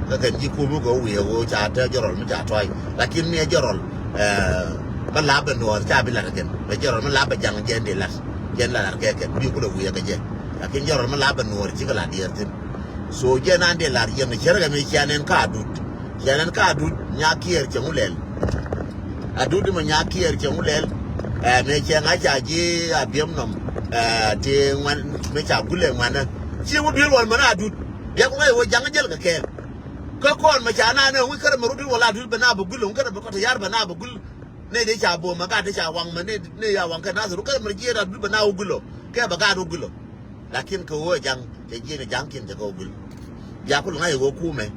Kä kɛn ji̱ kum kɛ wä wi̱i̱ wä ca tɛk jɔrɔl mi ca tɔɔy. Lakin mi ɛ jɔrɔl. Ɛ, mi lap bɛ nuɔɔr ca bi lat kɛn. Bɛ jɛ rɔl mi lap bɛ jaŋ jɛ ni lat. Jɛ ni lat kɛ kɛn bi kulɛ wi̱i̱ kɛ jɛ. Lakin jɛ rɔl mi lap bɛ nuɔɔr cikɛ lat diɛɛr thin. So jɛ nan dee lat yɛn cɛrɛ kɛ mi cianɛn ka Adut. Cianɛn ka Adut nya kiɛɛr cɛ ŋu lɛl. Adut mi nya kiɛɛr cɛ ŋu lɛl. Ɛ, mi cɛ ŋa ca ji̱ a biɛm nɔm. Ɛ, ti ŋuan mi ca gulɛ ŋuanɛ. Ci wä duel wal mɛn Adut. Biak wä jaŋ jɛl kɛ kɛɛl. Kä kɔn mɛ ca na ne ŋuc kärɛ mɛ rut in wala Adut bɛ na bɛ gul, ŋuc kärɛ bɛ kɔt yar bɛ na bɛ gul. Ne de ca bom mɛ gat de ca waŋ mɛ ne, ne ya waŋ kɛ Nasir ŋuc kärɛ mɛ jiɛn Adut bɛ na wä gul ɔ kɛ bɛ gat wä gul ɔ. Lakin kɛ wä jaŋ cɛ jiɛn jaŋ kin cɛ kɛ wä gul. Bia kul ŋa̱c wä kumɛ.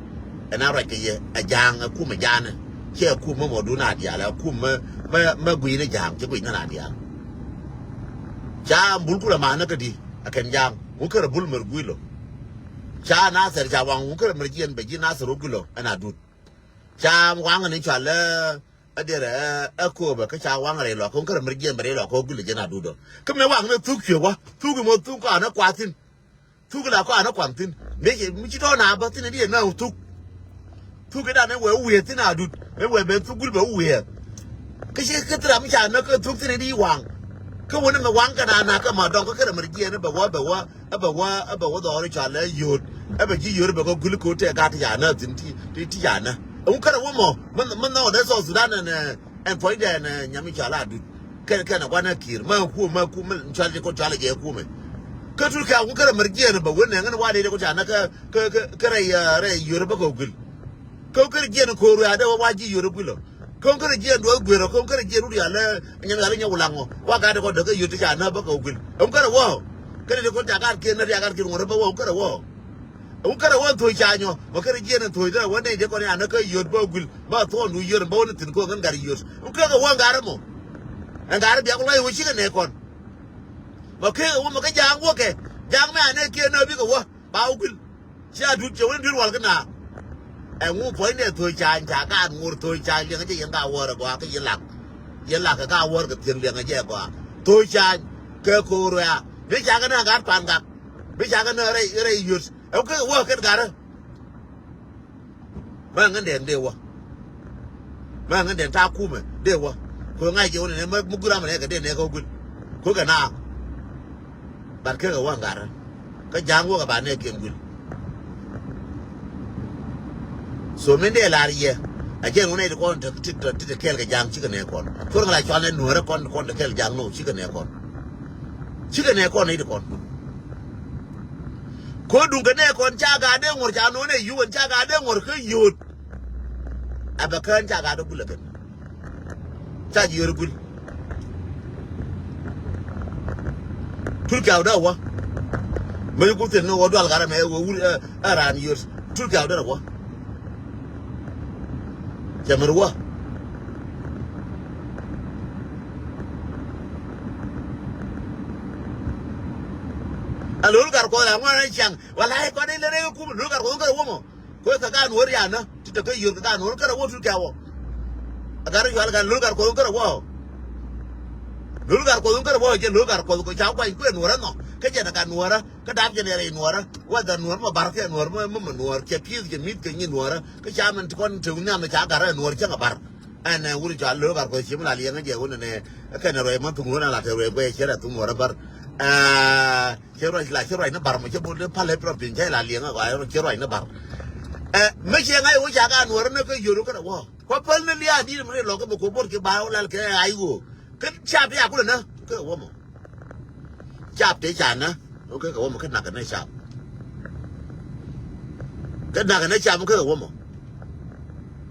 Ɛn a ruac kɛ yɛ ɛ jaŋ ɛ kumɛ ja̱a̱nɛ. Cɛ ɛ kumɛ mɔ dun a diaal ɛ kumɛ mɛ, mɛ gui̱n ɛ ja̱a̱ŋ cɛ gui̱n ɛ na diaal. Ca bul kulɛ manɛ kä di ɛ kɛn ja̱a̱ŋ ŋuc kärɛ bul mɛ guil ɔ. Ca Nasir ca waŋ ŋuc kärɛ mɛ jiɛn bɛ ji̱ Nasir wä gul ɔ ɛn Adut. Ca waŋ ni cɔal ɛ, ɛ derɛ, ɛ, ɛ kööbɛ kä ca waŋ rɛy lɔk kä ŋuc kärɛ mɛ jiɛn bɛ rɛy lɔk kä wä gul ɛ jɛn Adut ɔ. Kä mɛ waŋ ni thuk cuɛ wä, thuk mɔ thuk kɔn ɛ kuath thin. Thuk la kɔn ɛ kuath thin. Mi ci, mi ci tɔn a bä thin ɛ di ɛ na thuk. Thuk idan ɛ wee wiee thin Adut. Ɛ wee ben thuk gul bɛ wiee. Kä ci kä thira mi ca näk kä thuk thin i̱ di waŋ. Kä wä ni mɛ waŋ kɛ na näk kä ma dɔŋ kä kärɛ mɛ jiɛn ɛ bɛ wä, bɛ wä, ɛ bɛ wä, ɛ bɛ wä dhɔr i̱ cɔal ɛ yot. Ɛ bɛ ji̱ yot ɛ bɛ kɛ gul kä te gat ti ca näk thin ti, ti, ti ca näk. Ɛ ŋu kärɛ wä mɔ. Mɛ, mɛ nhɔk dee South Sudan ɛn, ɛ, ɛn puɔ̱nydɛ ɛn, ɛ, nyam i̱ cɔal Adut. Kɛn, kɛn ɛ gua̱n ɛ ki̱i̱r. Mɛ kum, mɛ kum, mɛ cɔal jɛ kɔn cɔal jɛ kumɛ. Kä Turkia ŋu kärɛ mɛ jiɛn ɛ bɛ wä nɛ ŋän wa dee kɔn ca näk kä, kä, kä, kä rɛy, ɛ, rɛy yot ɛ bä kɛ gul. Kä ŋu kärɛ jiɛn ko̱o̱r wɛ a dee wä wa ji̱ yot ɛ gul ɔ. Kä ŋu kärɛ jiɛn duɔth guer ɔ, kä ŋu kärɛ jiɛn wut yalɛ nyɛn yalɛ nyɛ wulaŋ ɔ. Wa gat ɛ kɔn dee kä yot ti ca näk bä kɛ gul. Ɛ ŋu kärɛ wä ɔ. Kärɛ dee kɔn ca gat kiɛn näk ria gat kiɛn ŋuɔ̱t ɛ bä wä ɔ, ŋu kärɛ wä ɔ. Ŋu kärɛ wä ɛ thöc ca nyɔ mɛ kärɛ jiɛn ɛ thöc dee wä nɛy dee kɔn ya näk kä yot bä gul bä thuɔ̱ɔ̱ndu yör bä wä ni thi̱n ko̱ ŋän gat yot. Ŋu kärɛ wä ɛ ŋa̱r ɛmɔ. Ɛ ŋa̱r biak wä lɔc wä cikɛ nɛ kɔn. Mɛ kɛ wä mɛ kä ja̱a̱ŋ wä kɛ ja̱a̱ŋ mɛ anɛ kiɛn näk bikɛ wä ba wä gul. Ci Adut cɛ wä ni duel wal kä na. Ɛ ŋu puɔ̱nydɛ thöc ca ca gaat ŋuɔ̱r thöc ca liɛŋ jɛ yɛn ka wäär ɛ gɔaa kä yɛn lak. Yɛn lak kɛ ka wäär kɛ thiäŋ liɛŋ jɛ ɛ gɔaa. Thöc ca kɛ ko̱o̱r wɛ a bi ca kɛ näk gaat pan gak. Bi ca kɛ näk rɛy, rɛy yot. Ɛ kɛ wä kɛn garä. Mɛ ŋändɛn dee wä. Mɛ ŋändɛn ta̱a̱ kumɛ dee wä. Kɛ ŋa̱c jɛ wä nɛ mɛ mi guram nɛ kɛ dee nɛ kɛ wä guil. Kɛ kɛ na. Bat kɛ kɛ wä ŋarä. Kä ja̱a̱ŋ wä kɛ ba nɛ kiɛn guil. So min dee lar yɛ. A jɛn wä nɛ ti kɔn ti ti ti kɛɛl kɛ ja̱a̱ŋ cikɛ nɛ kɔn. Cuɔr ŋä la cual nɛ nuɔrɛ kɔn kɔn ti kɛɛl ja̱a̱ŋ nɔ cikɛ nɛ kɔn. Cikɛ nɛ kɔn nɛ ti kɔn. Ko duŋ kɛ nɛ kɔn ca gaa dee ŋuɔr ca nɔnɛ yuk ɛn ca gaa dee ŋuɔr kä yot. A bɛ kään ca gaa dee gulɛ kɛn. Ca ji̱ yot gul. Turkia wä dee wä. Mɛ yuk ku thi̱n ni wä dual gat ɛmɛ wä wur ɛ ran yot. Turkia wä dee wä. Cɛ mɛ ruɔ. A lo̱l gat kuɔth la ŋuan a ciaŋ. Wala kɔn ilɛ rɛ kum lo̱l gat kuɔth kɛ wä mɔ. Kuɛ kɛ gat nuɔr yanä ti te kä yot kɛ gat nuɔr kɛ rɛ wä tut kɛ wä. A gat rɛ yual gat lo̱l gat kuɔth kɛ rɛ wä. Lo̱l gat kuɔth kɛ rɛ wä jɛ lo̱l gat kuɔth kɛ ca kuany kuɛ nuɔrä nɔ kɛ jɛ na gat nuɔrä. Kä dap jɛ nɛ rɛy nuɔrä wä dha nuɔr mɛ bar kɛ nuɔr mɛ mɛ nuɔr kɛ pi̱th kɛ mi̱th kɛ nyi nuɔrä. Kä ca mɛn ti kɔn te wä nhiam ca gat rɛ nuɔr cäŋ a bar. Ɛn ɛ wut ca lo̱k ar kɔ ciem la liɛŋ jɛ wun ɛnɛ. Kɛn ruɛc mɔ thuŋ wun ala te ruɛc guɛc cɛ rɛ thuŋ wun rɛ bär. Ɛ cɛ ruɛc la cɛ ruɛc ni bar mɔ cɛ bol pal ɛ pin cɛ la liɛŋ a cɛ ruɛc ni bar. Ɛ mɛ cɛ ŋa̱c wun ca ka nuɔr ni kä yio̱r kɛ rɛ wä kɔ päl ni lia̱a̱ di̱t mɛ rɛ lɔk kɛ bɛ kɔ bot kɛ ba wun lal kɛ ay wun. Kä ca pia kulɛ nä kɛ wä mɔ. Cap tëë ca nä. Kä kɛ wä mɔ kä nak kɛ nɛ cap. Kä nak kɛ nɛ cap kä kɛ wä mɔ.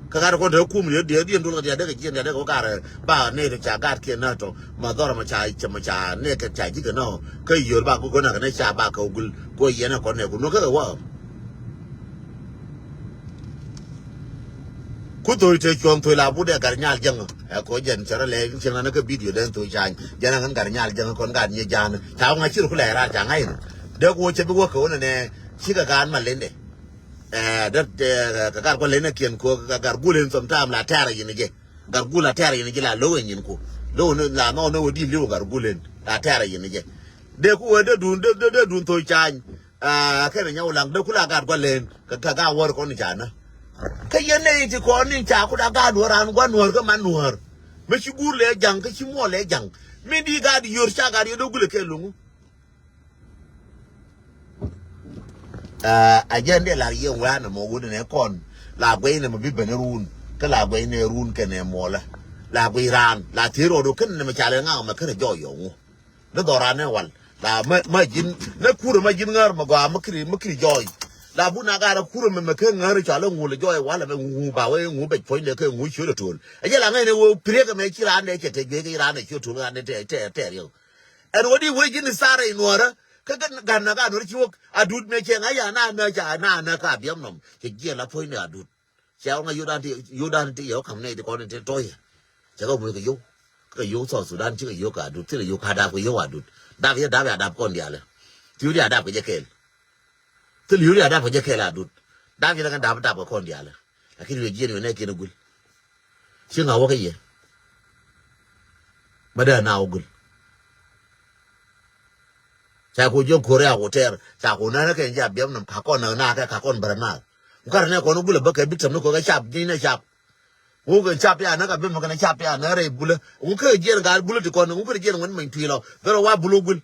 Kä gat kɔn te kum diɛ diɛ diɛ dul kɛ diɛ dee kɛ jiɛn diɛ dee kɛ wä karɛ ba nɛ ca gat kiɛ nä tɔ ma dhɔr ma ca cɛ ma ca nɛ kɛ ca ji̱ kɛ nä. Kä yio̱r ba go̱ go̱ nak kɛ nɛ cap ba kɛ wä gul go̱ yɛn ɛ kɔn nɛ kun nɔ kä kɛ wä. Ku thoi te cuɔ̱ŋ thoi la but ɛ gar nyal jäŋ. Ɛ ko jɛn cɛ rɔ lɛ cieŋ na ni kä bidio den thoi cany. Jɛn a ŋän gar nyal jäŋ kɔn gat nyɛ jan. Ca ŋa cir ku lɛ rar ca ŋa̱c ni. Dee ku wä cɛ bi wä kɛ wä nɛ nɛ. Cikɛ gaat ma lendɛ. Ɛ dee kɛ gar kɔ lendɛ kiɛn ko kɛ gar gul in sometime la tɛrɛ yin jɛ. Gar gul la tɛrɛ yin jɛ la low in yin ku. Low ni la nɔ ni wä di liw gar gul in la tɛrɛ yin jɛ. Dee ku wä dee dun dee dee dun thoi cany. Aa kɛnɛ nyɛ wä laŋ dee ku la gaat gɔl in kɛ kɛ gaat wär kɔn in ca nä. Kä yɛn nɛy ti kɔn ni ca ku da gaat wä raan gua̱n nuäär kä man nuäär. Mi ci guur lɛ jaŋ kä ci muɔl lɛ jaŋ. Min di gaat yör ca gaat yör dee gulɛ kɛ luŋu. Aa a jɛn dee la yɛn wä nɛ mɔ wut nɛ kɔn la guɛy nɛ mɔ bi ben run kä la guɛy nɛ run kɛ nɛ muɔlɛ. La guɛy raan la thier rɔɔd wä kɛn nɛ mɔ ca lɛ ŋaŋ mɛ kɛn jɔɔy yɔ ŋu. Ni dhɔran ni wal la ma ma jin ni kurɛ ma jin ŋär ma gɔaa ma kiri ma kiri jɔɔy. La bu na gara kurɛ ma ma kɛ ŋär cɔal ŋu lɛ jɔɔy wal ma ŋu ba wee ŋu bɛc puɔ̱ny lɛ kɛ ŋu ciöt a tuɔl. A jɛ la ŋäc ni wee piriɛk ma ci raan dɛ cɛ te juek ci raan dɛ ciöt a tuɔl raan dɛ te te te riɛk. Ɛn wä di wee jin ni sarɛ i nuɔrä kä gan na gan wä ci wä a dut mɛ cɛ ŋa ya na na ca na na ka biɛm nɔm cɛ jiɛ la puɔ̱ny ni a dut. Cɛ ɣɔn ŋa yodan ti yodan ti yɛ wä kam nɛy ti kɔn ti tɔyɛ. Cɛ kɛ muc kɛ yow kɛ yow South Sudan cikɛ yow kɛ adut thilɛ yow ka dap kɛ yow adut. Dap yɛ dap ya dap kɔn dialɛ. Ti yuri adap kɛ jɛ kɛɛl. Thilɛ yuri adap kɛ jɛ kɛɛl adut. Dap yɛ kɛ dap dap kɛ kɔn dialɛ. Lakin yɛ jiɛn yɛ nɛ kiɛn gul. Ci ŋa wä kɛ yɛ. Bä dee na wä gul. Ca ku jiɔk ko̱r ya ku tɛɛr ca ku nɛn kɛ jɛ a biɛm nɔm ka kɔn nɛ na kɛ ka kɔn bärɛ na. Ku karɛ nɛ kɔn wä gul a bä kɛ bik tɛm ni kɔ kɛ cap ji̱n nɛ cap. Ŋu kɛ cap ya nä ka bim kɛn cap ya nä rɛy bulä. Ŋu kɛ jiɛn gaat bulä ti kɔn ŋu kɛ jiɛn ŋuɛn many tuil ɔ. Bɛ rɔ wa bulä gul.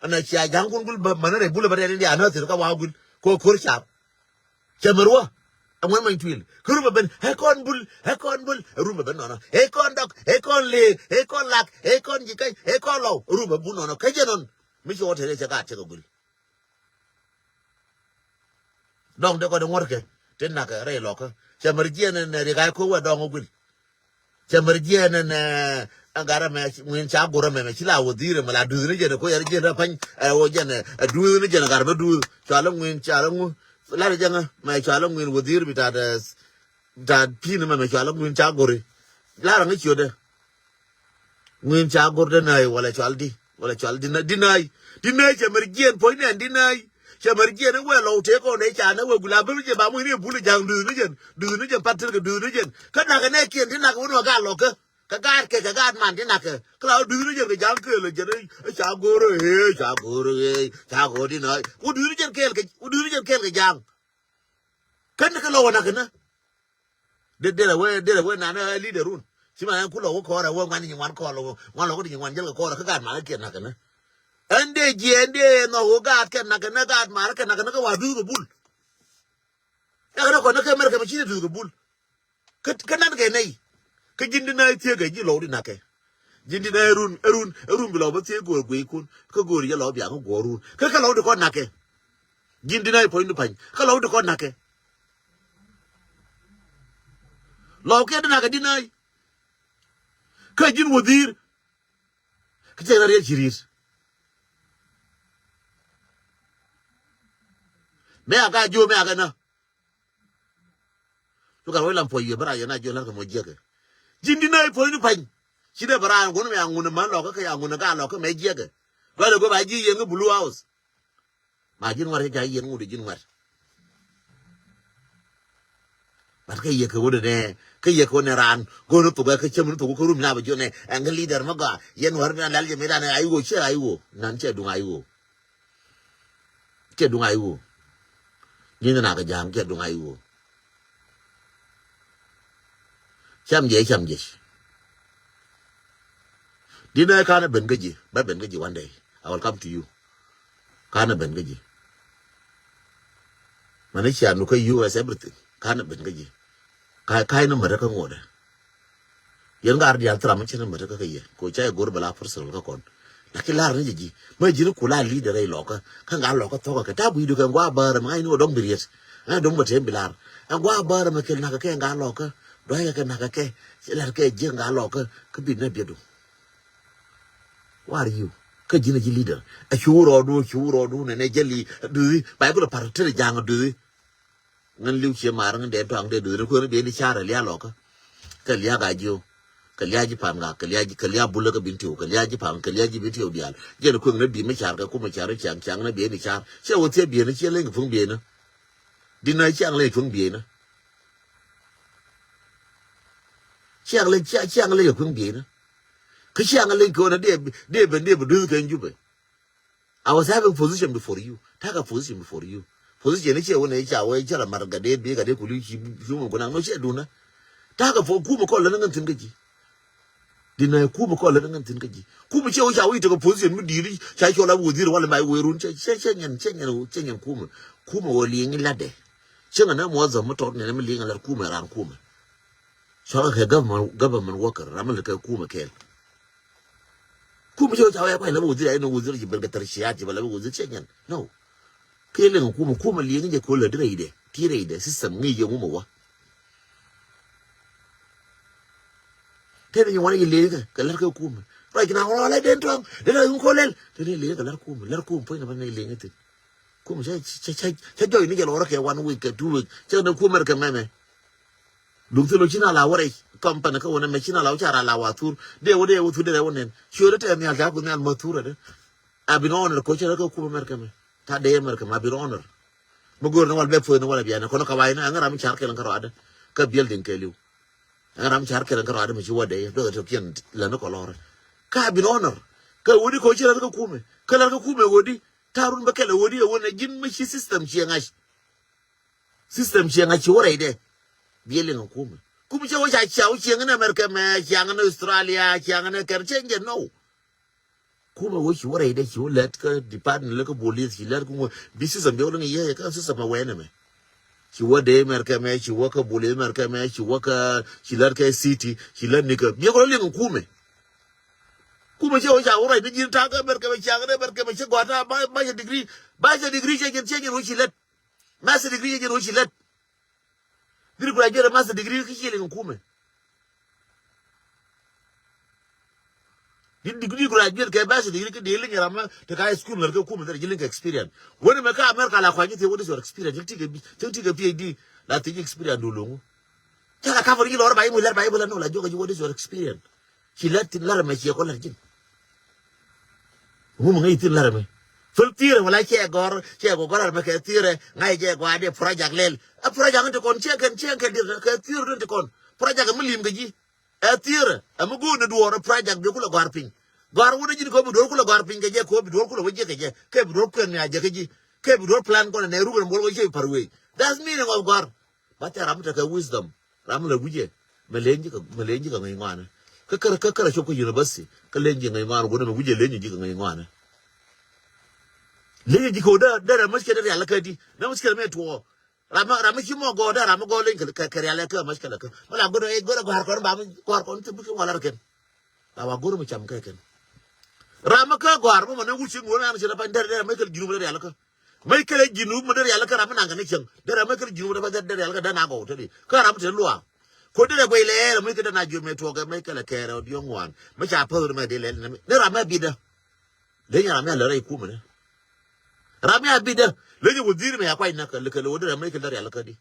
Ɛn a cia ja̱ŋ kun gul bä män rɛy bulä bä rɛy ni dia nä thir kä wa gul. Ko ko̱r cap. Cɛ mär wä. Ɛ ŋuɛn many tuil. Kä rupɛ ben ɛ kɔn bul ɛ kɔn bul ɛ rupɛ ben nɔnɔ. Ɛ kɔn dɔk ɛ kɔn leek ɛ kɔn lak ɛ kɔn ji̱ kɛc ɛ kɔn lɔw ɛ rupɛ bul nɔnɔ kä jɛ nɔn. Mi ci wä te rɛy cɛ gaat cɛ kɛ gul. Dɔŋ de kɔn ŋuɔ̱rkɛ ti nakɛ rɛy lɔkä. Cɛ mär jiɛn ɛn ɛ riɛk a ko̱ wä dɔŋ wä guil. Cɛ mär jiɛn ɛn ɛ ɛ gat ɛmɛ ŋuin ca go̱r ɛmɛ mɛ ci la wä dhi̱i̱r ɛmɛ la duuth ni jɛn ɛ ko̱ yɛr jiɛn rɛ pa̱ny ɛ wä jɛn ɛ duuth ni jɛn ɛ gat ɛmɛ duuth. Cɔal ɛ ŋuin cɔal ɛ ŋu lar jɛŋä mɛ cɔal ɛ ŋuin wä dhi̱i̱r bi tat ɛ tat pi̱n ɛmɛ mɛ cɔal ɛ ŋuin ca go̱ri. Lar ɛ ŋä ciötdɛ. Ŋuin ca go̱r dä nääy wala cɔal di wala cɔal di nääy di nääy di nääy cɛ mär jiɛn puɔ̱ny nɛn di nääy. Cɛ mär jiɛn i̱ wee lɔw tëë kɔn dee ca nɛ wee gula bäm jiɛn ba muc ni bul i̱ ja̱ŋ duth ni jɛn duth ni jɛn pat tël kɛ duth ni jɛn. Kä nakɛ nɛ kiɛn ti nakɛ wun wä gat lɔkä kɛ gaat kɛ kɛ gaat man ti nakɛ kä la wä duth ni jɛn kɛ ja̱ŋ kɛɛl jɛn i̱ ca go̱r i̱ ca go̱r i̱ ca go̱r di nääy wä duth ni jɛn kɛɛl kɛ wä duth ni jɛn kɛɛl kɛ ja̱ŋ. Kän ni kɛ lɔw wä nakɛ nä. Dee dee la wee dee la wee nanɛ ɛ leader run. Ci ma ɛn ku lɔ wä kɔɔrɛ wee ŋuan nyi ŋuan kɔɔrɛ wee ŋuan lɔ wä di nyi ŋuan jäl kɛ kɔɔrɛ kä gaat marä kiɛ nakɛ nä. Ɛn dee jiɛ ɛn dee nɔ wä gaat kɛ nakɛ nä gaat marä kɛ nakɛ nä kä wa duth kɛ bul. Ɛ kɛ nä kɔn nä kɛ mɛr kɛ mɛ ci dee duth kɛ bul. Kä kä nan kɛ nɛy. Kä ji̱n di nä thiee kɛ ji̱ lɔw di nakɛ. Ji̱n di nä ɛ run ɛ run ɛ run bi lɔw bä thiee go̱o̱r guiy kun kä go̱o̱r yɛ lɔw bia kä guɔ̱ɔ̱r run kä kä lɔw di kɔn nakɛ. Ji̱n di nä ɛ puɔ̱ny di pa̱ny kä lɔw di kɔn nakɛ. Lɔw kiɛ di nakɛ di nä ɛ kä ji̱n wä dhi̱i̱r. Kä cɛ na riɛk ci ri̱i̱t. Mɛ a ka jiö mɛ a kɛ nä. Cu gat wec lam puɔc wiee bä rac yɛn a jiö la̱r kɛ mɔ jiäkɛ. Ji̱n di nä i̱ puɔ̱ny ni pa̱ny. Ci dee bä rac ŋun mɛ a ŋun män lɔkä kɛ ya ŋun gat lɔkä mɛ jiäkɛ. Gɔlɛ go̱ ba ji̱ yɛn kä Blue House. Ma ji̱n ŋuɛ̈t kä ca yɛn ŋut ji̱n ŋuɛ̈t. Bat kä yɛ kɛ wä dee nɛ kä yɛ kɛ wä nɛ raan go̱n thok ɛ kä cäm ni thok kä rum na bɛ jiɔ nɛ ɛn kä leader mä gɔaa yɛn wär mi na lal jɛ mi dan ɛ ay wo ciɛ ay wo nan ciɛ duŋ ay wo. Ciɛ duŋ ay wo. Ni na kɛ ja̱a̱ŋ ciɛ duŋ ay wo. Cam jɛ cam jɛ. Di nɛ kanɛ ben kä ji̱ bä ben kä ji̱ one day. I will come to you. Kanɛ ben kä ji̱. Mani cia nu kä U S everything. Kanɛ ben kä ji̱. Ka ka̱y ni mät kä ŋuɔdɛ. Yɛn ŋa̱r diaal thram mi cin ni mät kä kä yɛ ko ca yɛ go̱r bɛ la personal kä kɔn. Lakin lar ni jɛ ji̱ mɛ ji̱ ni ku la leader rɛy lɔkä kä ŋa̱r lɔkä thɔkä kɛ ta̱a̱ bui̱du kɛ ŋua̱ bäärä mɛ ŋa̱c ni wä dɔ̱ŋ bi riet. Ŋa̱c dɔ̱ŋ bɛ tɛm bi lar ɛ ŋua̱ bäärä mɛ kɛl nakä kɛ ŋa̱r lɔkä. Dɔ̱a̱cä kɛ nakä kɛ ci lar kɛ ji̱ ŋa̱r lɔkä kä bi nɛ biɛtdu. Who are you? Kä ji̱n a ji̱ leader. A cu rɔɔdu cu rɔɔdu nɛ nɛ jɛli duthi Bible a par tëë ja̱a̱ŋ duthi. Ŋän li̱w cie mar ŋän dee tɔaŋ dee duthi ni kuäär ni bieyni carɛ lia̱a̱ lɔkä. Kɛ liak a jiö. Kɛ liak ji̱ pan ŋak, kɛ liak ji̱, kɛ liak bulä kä bin tiw, kɛ liak ji̱ pan, kɛ liak ji̱ bin tiw diaal. Jɛn kueŋ ni bi mi car kɛ kumɛ car, ciaŋ, ciaŋ ni bi ni car. Ciɛ wä thiɛ bieni, ciɛ leny kɛ puŋ bieni. Di na ciaŋ leny kɛ puŋ bieni. Ciaŋ leny, ciaŋ, ciaŋ leny kɛ puŋ bieni. Kä ciaŋ leny kɛ wä na diɛ, diɛ ben, diɛ ben duth kɛ Jubɛ. I was having position before you. Ta̱a̱ kɛ position before you. Position ni ciɛ wä ni ca wä ca la mar gatdɛ bi gatdɛ kuli ci, ci mɔ kunaŋ no ciɛ duna. Ta̱a̱ kɛ fo kumɛ kɔl lɛ ni ŋän thi̱n kä ji̱. Di na kumɛ kɔl lɛ ni ŋän thi̱n kä ji̱. Kumɛ ciɛ wä ca wä itek kɛ position mi di̱i̱t ca cɔl a wä dhir wala ma wä run cɛ, cɛ, cɛ nyɛn, cɛ nyɛn, cɛ nyɛn kumɛ. Kumɛ wä liŋ i latdɛ. Cɛ ŋä na muwazzaf mi tɔt ni mi liŋ a lat kumɛ ran kumɛ. Cɔl kɛ government, government worker ram mi lɛ kɛ kumɛ kɛɛl. Kumɛ cɛ wä ca wä ya kuany la bi wä dhir a inɔ wä dhir ci ben kɛ tɛr ciaat ci bɛ la bi wä dhir cɛ nyɛn. No. Kɛ liŋ kumɛ, kumɛ liŋ jɛ kɛ wä lɛ di rɛydɛ. Ti rɛydɛ system ŋi̱i̱c jɛ ŋumɛ wä. Tɛn ni wanɛ jɛ liŋ kɛ, kɛ lar kɛ kumɛ. Ruac kɛ na wä la den tɔŋ, den a yuŋ kɔ lɛl. Tɛn ni liŋ kɛ lar kumɛ, lar kumɛ puɔ̱ny na bä ni liŋ kɛ thin. Kumɛ cɛ, cɛ, cɛ, cɛ jɔy ni jɛ lɔrä kɛ one week kɛ two week. Cɛ ni kumɛ kɛ mɛmɛ. Duŋ thil ɔ ci na la wä rɛy company kä wä nɛ mɛ ci na la wä ca ra la wa thur. Dee wä dee wä thur dee rɛ wä nɛn. Ci wä dee tɛ nhial ca ku nhial ma thur adɛ. A bin honor ko cɛ rɛ kä kumɛ mɛr kɛ mɛ. Ta dee mɛr kɛ mɛ a bin honor. Mi go̱o̱r ni wal bɛ puɔth ni wal a bianɛ kɔn ka wai ni a ŋä ram mi car kɛl kä rɔadɛ. Kä building kɛliw. A ŋä ram mi car kɛl kä rɔadɛ mi ci wä dee dɔth tɛ kiɛn lɛ ni kɔ lɔrɛ. Ka a bin honor. Kä wä di ko cɛ rɛ kä kumɛ. Kä lɛ kä kumɛ wä di. Ta run bä kɛl wä di wä nɛ ji̱n mi ci system ciɛ ŋa̱c. System ciɛŋ a ci wä rɛydɛ. Biɛ liŋ a kumɛ. Kumɛ cɛ wä ca ciaw ciɛŋ ni America mɛ, ciaŋ ni Australia, ciaŋ ni kɛn cɛ jɛ no. Kumɛ wä ci wä rɛydɛ ci wä lɛt kä department lɛ kä police ci lɛt kumɛ bi system biɛ wä liŋ yɛ kä system a wɛnɛ mɛ. Ci wä dee America mɛ, ci wä kä police America mɛ, ci wä kä ci lɛt kä city, ci lɛt ni kä biɛ wä liŋ a kumɛ. Kumɛ cɛ wä ca wä rɛydɛ ji̱n ta̱a̱ kä America mɛ, ciaŋ ni America mɛ ci gɔaa ta̱a̱ bachelor degree, bachelor degree cɛ jɛn cɛ jɛn wä ci lɛt. Master degree jɛ jɛn wä ci lät. Dhil graduate master degree kä ci liŋ kumɛ. Di, di, di graduate kɛ master degree kä di liŋ ram ma te ka high school ŋär kɛ kumɛ thil ji̱ liŋ kɛ experience. Wani mɛ kä America la kuany ji̱ thiɛ what is your experience? Ji̱ ti kɛ bi, ji̱ ti kɛ P H D la thiɛ ji̱ experience du loŋu. Cɛ la cover ji̱ lɔr ba ji̱ mu lɛr ba ji̱ mu lɛr no la jiɔk ji̱ what is your experience? Ci lɛr thin lɛr mɛ ciɛ kɔ lɛr ji̱n. Ŋum ŋäc thin lɛr mɛ. Thil thirɛ wala cɛ gɔr, cɛ gɔr gɔr mɛ kɛ thirɛ, ŋa̱c jɛ gɔaa dee project lɛl. Ɛ project in ti kɔn cɛ kɛn, cɛ kɛn dir kɛ thirɛ in ti kɔn. Project mi lim kɛ ji̱. Ɛ thirɛ, ɛ mi go̱o̱r ni duɔɔr ɛ project bi kulɛ gɔr piny. Gɔr wut ji̱n kɔ bi duɔɔr kulɛ gɔr piny kɛ jɛ, kɔ bi duɔɔr kulɛ wä jɛ kɛ jɛ. Kɛ bi duɔɔr kuɛn mi a jɛ kɛ ji̱. Kɛ bi duɔɔr plan kɔn nɛ rukɛ mol wä cɛ par wee. That's meaning of gɔr. Ba tɛ ram tekɛ wisdom. Ram lɛ wi̱cɛ. Mɛ leny ji̱ kɛ, mɛ leny ji̱ kɛ ŋäc ŋɔanɛ. Kä kärɛ, kä kärɛ cop kä university. Kä leny ji̱ ŋäc ŋɔanɛ. Wunɛ mɛ wi̱cɛ leny ji̱ kɛ ŋäc ŋɔanɛ. Leny ji̱ kɛ wä dee, dee rɛ mushkila rial kä di. Dee mushkila mɛ tuɔ. Ram, ram ci mɔ gɔɔ dee, ram gɔɔ leny kɛ, kɛ, kɛ rial kɛ mushkila kɛ. Mɛ la go̱dɛ, go̱dɛ gɔ̱a̱r kɔn ba mi, gɔ̱a̱r kɔn ti bukɛ wala rɛ kɛn. La wa go̱r mi cam kɛ kɛn. Ram mi kä gɔ̱a̱r mi mɔ ni wut ci ŋuɔ̱n an ci rɛ pa dee, dee rɛ mɛ kɛl ji̱ rum dee rial kä. Mɛ kɛlɛ ji̱n wä mi dee rial kä ram mi naŋ kɛ ni cieŋ. Dee ram mɛ kɛlɛ ji̱n wä mi dee rial kä dee na gɔw te di. Kä ram mi te luaak. Ko dee rɛ guɛy lɛɛl mi kɛ dee na jiöt mɛ tuɔɔkɛ mɛ kɛlɛ kɛɛrɛ ɔ diɔ̱ŋ ŋuan. Mi ca päth mɛ dee lɛl ni ram mɛ bidä. Leny ram mɛ lɛ rɛy kumɛ ni. Ram mɛ a bidä. Leny wä dhir mɛ ya kuany na kɛ lɛ kɛ lɛ wä dee ram mɛ kɛl dee rial kä di.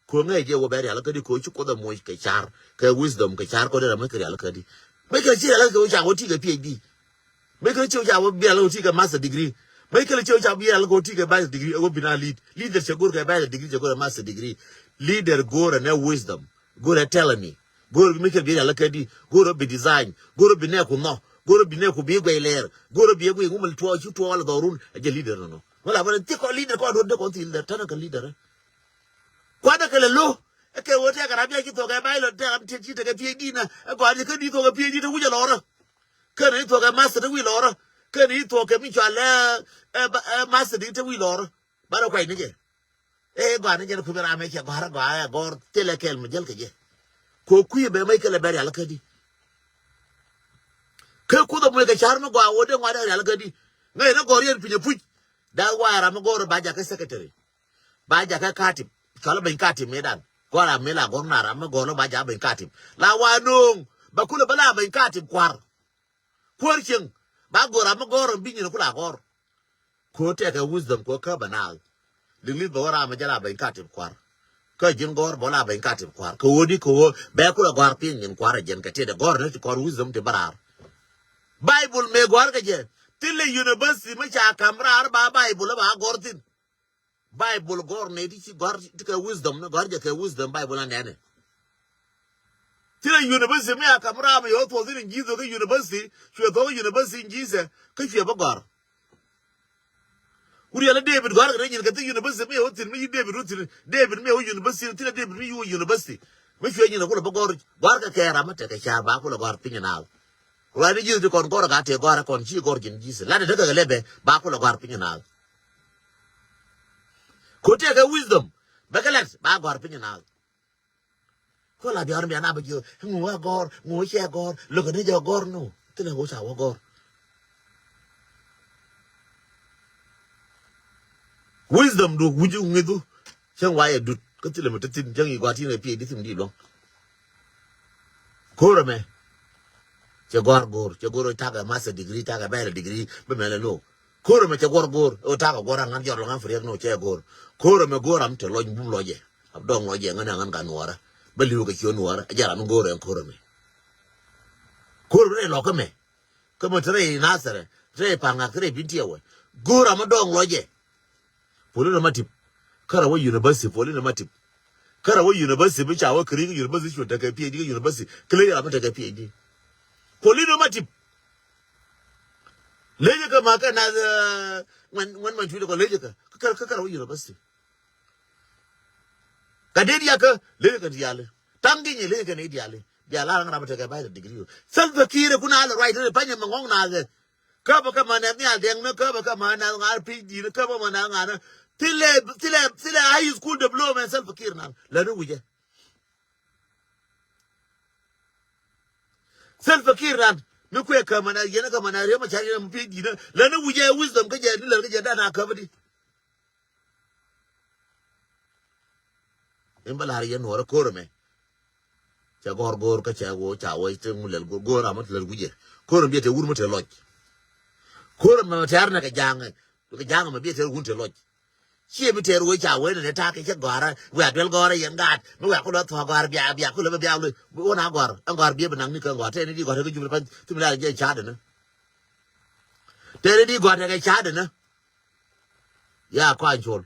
Ko ŋäc jɛ wä bɛ rial kä di ko ci Kuoth ɛ moc kɛ car kɛ wisdom kɛ car kɔ dee ram mɛ kɛ rial kä di. Mɛ kɛ ci rial kä wä ca wä ti kɛ P H D. Mɛ kɛ ci wä ca wä bi rial kä wä ti kɛ master degree. Mɛ kɛ ci wä ca bi rial kä wä ti kɛ bachelor degree ɛ wä bi na lead. Leader cɛ go̱r kɛ bachelor degree cɛ go̱r ɛ master degree. Leader go̱r ɛ nɛ wisdom. Go̱r ɛ tɛlɛ ni. Go̱r ɛ bi mɛ kɛ bi rial kä di. Go̱r ɛ bi design. Go̱r ɛ bi nɛ ku nhɔ. Go̱r ɛ bi nɛ ku bi guɛy lɛɛr. Go̱r ɛ bi ɛ guɛy ŋumɛ tuɔɔk ci tuɔɔk lɛ dhɔrun. Ɛ jɛ leader nɔnɔ. Mɛ la bä ni ti kɔ leader kɔ duɔt dee kɔn thil dee tɛnɛ kɛ leader. Kuanɛ kɛ lɛ lo̱. Ɛ kɛ ɣöö tɛkɛ ram bia ci thuɔ̱k ɛ bachelor tɛkɛ ram ti tekɛ P H D na. Ɛ gɔaa ni kä di thuɔ̱k ɛ P H D te wi̱c ɛ lɔrä. Kä ni thuɔ̱k ɛ master te wi̱c lɔrä. Kä ni thuɔ̱k kɛ mi cɔal ɛ, ɛ, ɛ master di te wi̱c lɔrä. Banɛ kuay ni jɛ. Ɛ gɔaa ni jɛ ni kui̱ bi ram ɛ cɛ gɔ̱a̱r ɛ gɔaa ɛ gɔ̱r thilɛ kɛl mi jäl kɛ jɛ. Kɛ kui̱ bɛ mec kɛ lɛ bɛ rial kä di. Kä Kuoth ɛ muec kɛ car mi gɔaa wä dee ŋuat ɛ rial kä di. Ŋäc ni gɔ̱r yɛn piny ɛ puc. That's why ram mi gɔ̱r ba jakä secretary. Ba jakä katip. Cɔl beny katip mi dan. Gɔl a mi la gɔr na ram mi gɔl ba ja beny katip. La wa noŋ. Ba kulɛ ba la beny katip kuar. Kuar cieŋ. Ba gɔr ram mi gɔr ram bi nyin kula gɔr. Ko tɛkɛ wisdom ko kä ba na. Liŋ li̱th ba wä ram mi jɛ la beny katip kuar. Kä ji̱n gɔ̱r bä la ben ka tip kua̱r. Kɛ ɣöö di kɛ ɣöö bɛ kulɛ gɔ̱a̱r piny nyin kua̱r ɛ jɛn kɛ tëëdɛ gɔ̱r ni ti kɔn wisdom ti bä raar. Bible mëë gɔ̱a̱r kɛ jɛ. Thilɛ university mi ca ka̱m raar ba Bible ba gɔ̱r thi̱n. Bible gɔ̱r nɛ ti ci gɔ̱r ti kɛ wisdom ni gɔ̱r jɛ kɛ wisdom Bible an nɛnɛ. Thilɛ university mi a ka̱m raar mi yɛ wä thuɔth thi̱n in Jesus kä university cuɛ thuɔk kä university in Jesus kä cuɛ bä gɔ̱r. Wur yɛlɛ David gɔ̱r kɛ rɛy nyin kɛ thi university mi yɛ wä thi̱n mi yi David wä thi̱n David mi yɛ wä university thilɛ David mi yi wä university. Mi cuɛ nyin kɛ kulɛ bä gɔ̱r gɔ̱r kɛ kɛ ram mi tekɛ ca ba kulɛ gɔ̱r piny naath. Ruac ni Jesus ti kɔn gɔr ka te gɔr kɔn ci gɔr jin Jesus. Lat te kɛ lebe ba kulɛ gɔr piny na. Ko te kɛ wisdom. Bɛ kɛ lat ba gɔr piny na. Ko la biar mi ana ba jiö ŋu wa gɔr ŋu cɛ gɔr lo kɛ ni jɛ gɔr no. Ti lɛ ko ca wa gɔr. Wisdom du wuju ŋidu. Cɛŋ wa yɛ dut kä thilɛ mɛ te thin cɛŋ yi gɔa tin kɛ P H D thim di luɔŋ. Ko̱r ɛmɛ cɛ gɔ̱r go̱r cɛ go̱r takɛ master degree takɛ bachelor degree bä mɛlɛ no. Ko̱r ɛmɛ cɛ gɔ̱r go̱r ɛ takɛ gɔ̱r aŋan jɔr lɔŋ an firiɛk no cɛ go̱r. Ko̱r ɛmɛ go̱r am te lɔc bum lɔcɛ. Ab dɔŋ lɔcɛ ŋän aŋan ka nuɔrä bä li̱w kɛ ciö nuɔrä a jɛr am go̱r ɛn ko̱r ɛmɛ. Ko̱r ɛmɛ rɛy lɔk kä mɛ. Kä mɛ te rɛy Nasɛrɛ te rɛy Paŋak te rɛy Bintiɛwɛ. Go̱r am dɔŋ lɔcɛ. Poli nɔ ma tip. Kärɛ wä university poli nɔ ma tip. Kärɛ wä university bi ca wä kɛ ri kä university cu tekɛ P H D kä university. Kä ley ram mi tekɛ P H D. Poli nɔ ma tip. Ley kä ma kä nath ŋuɛn ŋuɛn ma cui̱dɛ kɔ ley kä kä kärɛ wä university. Ka dee diakä ley kä diali. Taŋ gi̱nyɛ ley kä ni diali. Diali ram mi tekɛ bachelor degree. Salva Kiir kun a lɛ right ni panyɛ mɛ ŋɔŋ nath. Käbä kä ma nɛth nhial dɛŋ ni käbä kä ma nɛth ŋa̱r P H D ni käbä ma nɛth ŋa̱r ni. Thilɛ thilɛ thilɛ high school diploma Salva Kiir nan lɛ ni wujɛ. Salva Kiir nan mi kuɛ kä ma nɛth yɛn kä ma nɛth riɛm a car yɛn mi P H D ni lɛ ni wujɛ wisdom kä jɛ ni lɛ kä jɛ dan a käbä di. In bä la̱r yɛn nuɔrä ko̱r ɛmɛ. Cɛ gɔ̱r go̱r kä cɛ wä ca wä te ŋu lɛl go̱r go̱r amä te lɛl wujɛ. Ko̱r ɛmɛ biɛ te wur mä te lɔc. Ko̱r ɛmɛ tɛr nɛ kɛ ja̱a̱ŋ kɛ ja̱a̱ŋ ɛmɛ biɛ te wun te lɔc. Ciɛ bi tɛr wä ca wä nɛ ne ta̱a̱ kɛ cɛ gɔ̱rä wiaa duel gɔ̱rä yɛn gaat mi wiaa kulɛ thuɔ̱k gɔ̱rä bia bia kulɛ bä bia wä na gɔ̱r ɛn gɔ̱r biɛ bi naŋ ni kɛ gɔ̱r tɛn ni di gɔ̱r te kɛ jup pany thim lɛl jɛ ca̱a̱dɛ nä. Tɛn ni di gɔ̱r te kɛ ca̱a̱dɛ nä. Ya kɔaŋ col.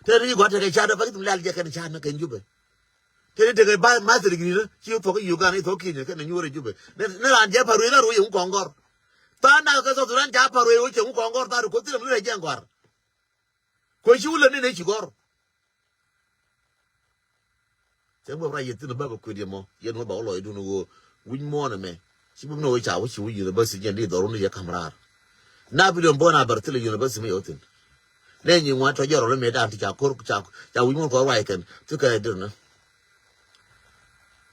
Tëë ri gɔ̱a̱t tekɛ ca̱t dee bäk thim lɛl jɛ kɛn ca̱t ni kɛn Jubɛ. Tëë ri tekɛ ba master degree ni ci thuɔ̱k Uganda ci thuɔ̱k Kenya kɛn nyuur ɛ Jubɛ. Ni raan jɛ pa̱r wee la ruɔ̱c ɛŋu kɔŋ gɔ̱r. Tha̱a̱ŋ da̱k kɛ South Sudan ca pa̱r wee wee cɛ ŋu kɔŋ gɔ̱r tha̱a̱ŋ ri kuoth thilɛ mi rɛ jɛ ŋuar. Kuɛ ci wulɛ ni ni ci gɔ̱r. Cɛ bä ra yɛ thin bä bä kui̱diɛ mɔ yɛn wä ba wä lɔcdun ɣöö wi̱c muɔ̱ɔ̱n ɛmɛ. Ci bä mi ni wä ca wä ci wä university jɛn di dhɔrun yɛ ka̱m raar. Na bi diɔn buɔ̱n a bär thilɛ university mi yɛ wä thin. Nɛ nyi ŋuan tɔ jɛ rɔl mi dan ti ca kor ca ca wi̱c muɔ̱ɔ̱n kɔr ruac kɛn ti kɛ dir ni.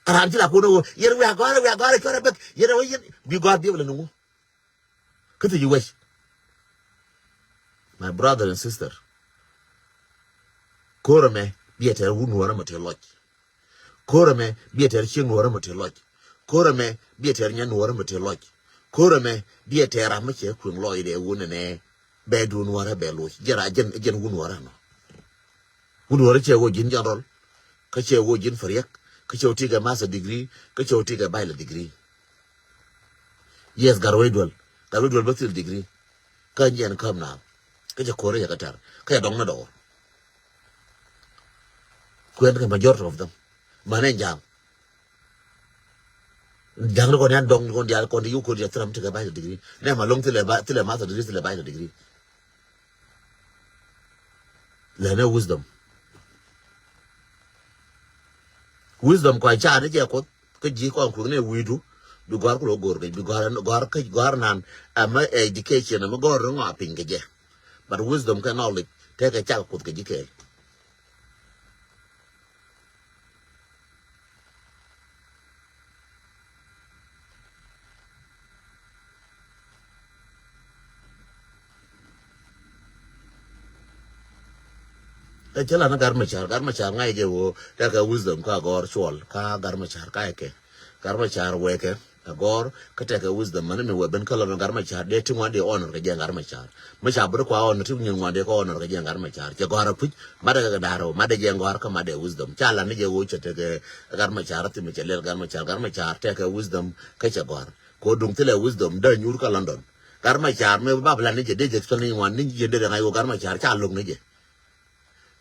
A ran ci la kun ɣöö yɛn wiaa gɔ̱a̱r wiaa gɔ̱a̱r cuɔrɛ bek yɛn wä yɛn bi gɔ̱a̱r biɛ bɛ lɛ ni ŋu. Kä thiec wec. My brother and sister. Ko̱r ɛmɛ biɛ tɛr wun nuɔrä mɛ te lɔc. Ko̱r ɛmɛ biɛ tɛr cieŋ nuɔrä mɛ te lɔc. Ko̱r ɛmɛ biɛ tɛr nyɛ nuɔrä mɛ te lɔc. Ko̱r ɛmɛ biɛ tɛr ram mɛ cɛ kueŋ lɔcdɛ wun ɛnɛ. Bɛ duun nuɔrä bɛ loc jɛn ra jɛn jɛn wun nuɔrä nɔ. Wun wärä cɛ wä ji̱n general, kä cɛ wä ji̱n firiɛk, kä cɛ wä tikɛ master degree, kä cɛ wä tikɛ bachelor degree. Yes, gat wä i̱ duel, gat wä i̱ duel bä thil degree. Kä nyɛn käm na, kä cɛ ko̱r yɛ kɛ tɛr, kä cɛ dɔŋ ni dɔɔr. Kuɛn kɛ majority of them, män ɛn ja̱a̱ŋ. Ja̱ŋ ni kɔn yan dɔŋ ni kɔn diaal kɔn di yuk kɔn diaal thilɛ mi tekɛ bachelor degree. Nɛ ma loŋ thilɛ ba thilɛ master degree thilɛ bachelor degree. Lɛ nɛ wisdom. Wisdom kɔn ca ni jɛ kuoth kä ji̱ kɔn kui̱ ni wi̱i̱du. Bi gɔ̱a̱r kulɛ go̱o̱r kɛ bi gɔ̱a̱r gɔ̱a̱r kä gɔ̱a̱r nan. Ɛmɛ education ɛmɛ gɔ̱a̱r ni ŋɔa piny kɛ jɛ. But wisdom kɛ knowledge tekɛ cak kuoth kɛ ji̱ kɛɛl. Ɛ cɛ lan ni Gat Macar, Gat Macar ŋa̱c jɛ ɣöö tekɛ wisdom ka gɔ̱r cuɔl ka Gat Macar ka kɛ. Gat Macar wekɛ. Ɛ gɔ̱r kä tɛkɛ wisdom mani mi wee ben kä London, Gat Macar dee ti ŋuan dee honor kɛ jɛ Gat Macar. Mi ca bä ri kua honor ti nyin ŋuan dee kɛ honor kɛ jɛ Gat Macar. Cɛ gɔ̱r a puc, madɛ kɛ da̱r rɛw, madɛ jɛ gɔ̱r kä madɛ wisdom. Ca lan ni jɛ ɣöö cɛ tekɛ Gat Macar ti mi cɛ lɛl Gat Macar. Gat Macar tɛkɛ wisdom kä cɛ gɔ̱r. Kɛ ɣöö duŋ thilɛ wisdom dee nyuur kä London. Gat Macar mi bap lan ni jɛ dee jɛ explain ni ŋuan ni jɛ dee ŋa̱c ɣöö Gat Macar ca lo̱k ni jɛ.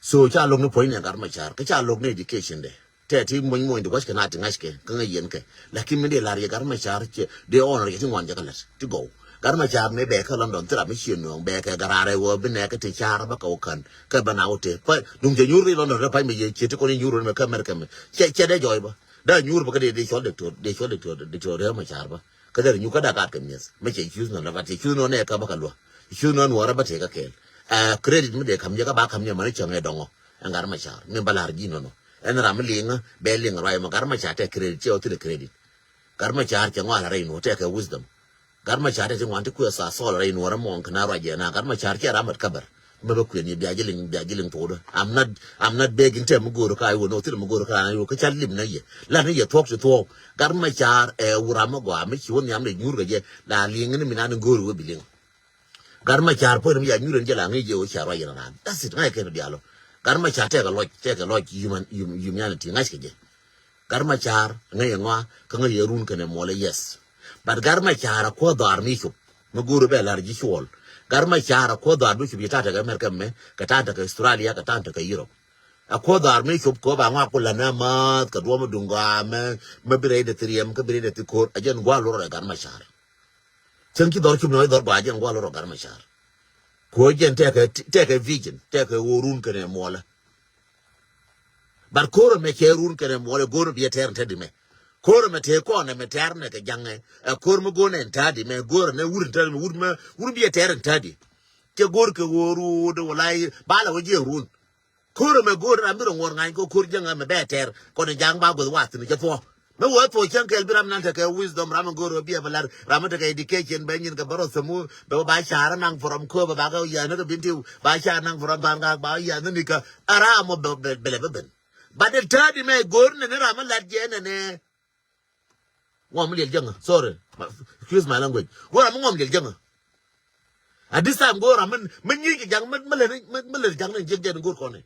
So ca lo̱k ni puɔ̱ny ni Gat Macar, kä ca lo̱k ni education de. Tɛ ti muɔ̱ny muɔ̱ny di gua̱ckɛ na ti ŋa̱ckɛ kä ŋäc yɛn kɛ. Lakin min di lar yɛ Gat Macar cɛ di honor yɛ ti ŋuan jɛ kä lät ti gɔw. Gat Macar mi bɛ kä London thira mi ciɛ nuɔ̱ŋ bɛ kɛ gararɛ wä bi nɛ kɛ ti car bä kɛ wä kän kɛ bä na wä te. Pa duŋ cɛ nyuur ri London rɛ pa mi yɛ ciɛ ti kɔn inyuur rɛ mi kä America mi cɛ cɛ dee jɔy bä. Da nyuur bä kä di di cɔl diktor di cɔl diktor diktor rɛ Macar bä. Kä dee nyuur kä da gat kɛ miɛth mi cɛ cuth nɔ lɛ bat cɛ cuth nɔ nɛ kä bä kɛ luä. Cuth nɔ nuɔrɛ bä te kä kɛɛl. Ɛ credit mi dee kam yɛ kä ba kam yɛ mani cäŋ ɛ dɔŋɔ. Ɛn Gat Macar mi ba lar ji̱ nɔnɔ. Ɛn ram mi liŋä bɛ liŋ ruac mɔ Gat Macar tɛ credit cɛ wä thilɛ credit. Gat Macar cɛ ŋɔal rɛy nuɔ tɛ kɛ wisdom. Gat Macar tɛ ti ŋuan ti kuɛ sa sɔl rɛy nuɔ rɛ mɔŋ kɛ na ruac jɛ na Gat Macar cɛ ram mat kabar. Mɛ bɛ kuɛn yɛ bia ji̱ liŋ bia ji̱ liŋ tuɔdä. I'm not I'm not begging tɛ mi go̱o̱r ka iwä nɔ thilɛ mi go̱o̱r ka iwä kä ca lim na yɛ. Lat ni yɛ thuɔk ti thuɔk. Gat Macar ɛ wä ram mi gɔaa mi ci wä nhiam dɛ nyuur kɛ jɛ la liŋ ni mi na ni go̱o̱r wä bi liŋ. Gat Macar puɔ̱n mi ya nyuur ɛn jɛ la ŋäc jɛ wä ca ruac yɛn raan. That's it ŋa̱c kɛn diaal ɔ. Gat Macar tɛkɛ lɔc tɛkɛ lɔc human hum- humanity ŋa̱c kɛ jɛ. Gat Macar ŋäc yɛ ŋɔa kä ŋäc yɛ run kɛnɛ muɔlɛ yes. But Gat Macar a kuɔth dhɔaar mi cop mi go̱o̱r bɛ lar ji̱ cuɔl. Gat Macar a kuɔth dhɔaar mi cop yɛ ta̱a̱ tekɛ America mɛ kɛ ta̱a̱ tekɛ Australia kɛ ta̱a̱ tekɛ Europe. A kuɔth dhɔaar mi cop kɛ ba ŋɔa kulɛ nɛ maath kɛ duɔm duŋ gɔaa mɛ mɛ bi rɛy dɛ thi riɛm kä bi rɛy dɛ thi ko̱r a jɛn gua̱a̱ lurɔ rɛ Gat Macar. Cäŋ ci dhɔr cup ni ɣɔc dhɔr gɔaa jɛn gua̱a̱ lurɔ Gat Macar. Kuɔ jɛn tɛkɛ tɛkɛ vision tɛkɛ ɣöö run kɛnɛ muɔlɛ. But ko̱r ɛmɛ cɛ run kɛnɛ muɔlɛ go̱r biɛ tɛr in tädi mɛ. Ko̱r ɛmɛ tëë kɔn ɛmɛ tɛr nɛ kɛ jaŋɛ. Ɛ ko̱r mi go̱r nɛ in tädi mɛ go̱r ɛnɛ wur in tädi mɛ wur mɛ wur biɛ tɛr in tädi. Cɛ go̱r kɛ ɣöö run de wala ba la wä jiɛ run. Ko̱r ɛmɛ go̱r ram bi rɔ ŋuɔr ŋany kɛ ko̱r jäŋ ɛmɛ bɛ tɛr kɔn in jaŋ ba gueth wath thi̱n cɛ thuɔ. Mi wee thuɔ̱k cäŋ kɛɛl bi ram nan tekɛ wisdom ram in go̱o̱r ɣöö bi ɛ bɛ lar ram in tekɛ education bɛ nyin kɛ bä rɔ thämu bɛ bä ba ca̱r naŋ from kööbä ba kɛ yia̱th ni kɛ bin ti ba ca̱r naŋ from ban gak ba yia̱th ni nikä. A ram mɔ bɛ bɛ bɛ lɛ bä ben. But the third mɛ go̱o̱r nɛnɛ ram in lat jɛ nɛnɛ. Ŋuɔm liɛl jäŋä sorry. Excuse my language. Go̱o̱r ram in ŋuɔm liɛl jäŋä. At this time go̱o̱r ram mi mi nyic kɛ ja̱ŋ mi mi lät mi mi lät ja̱ŋ ni jiɛk jɛn go̱o̱r kɔn ni.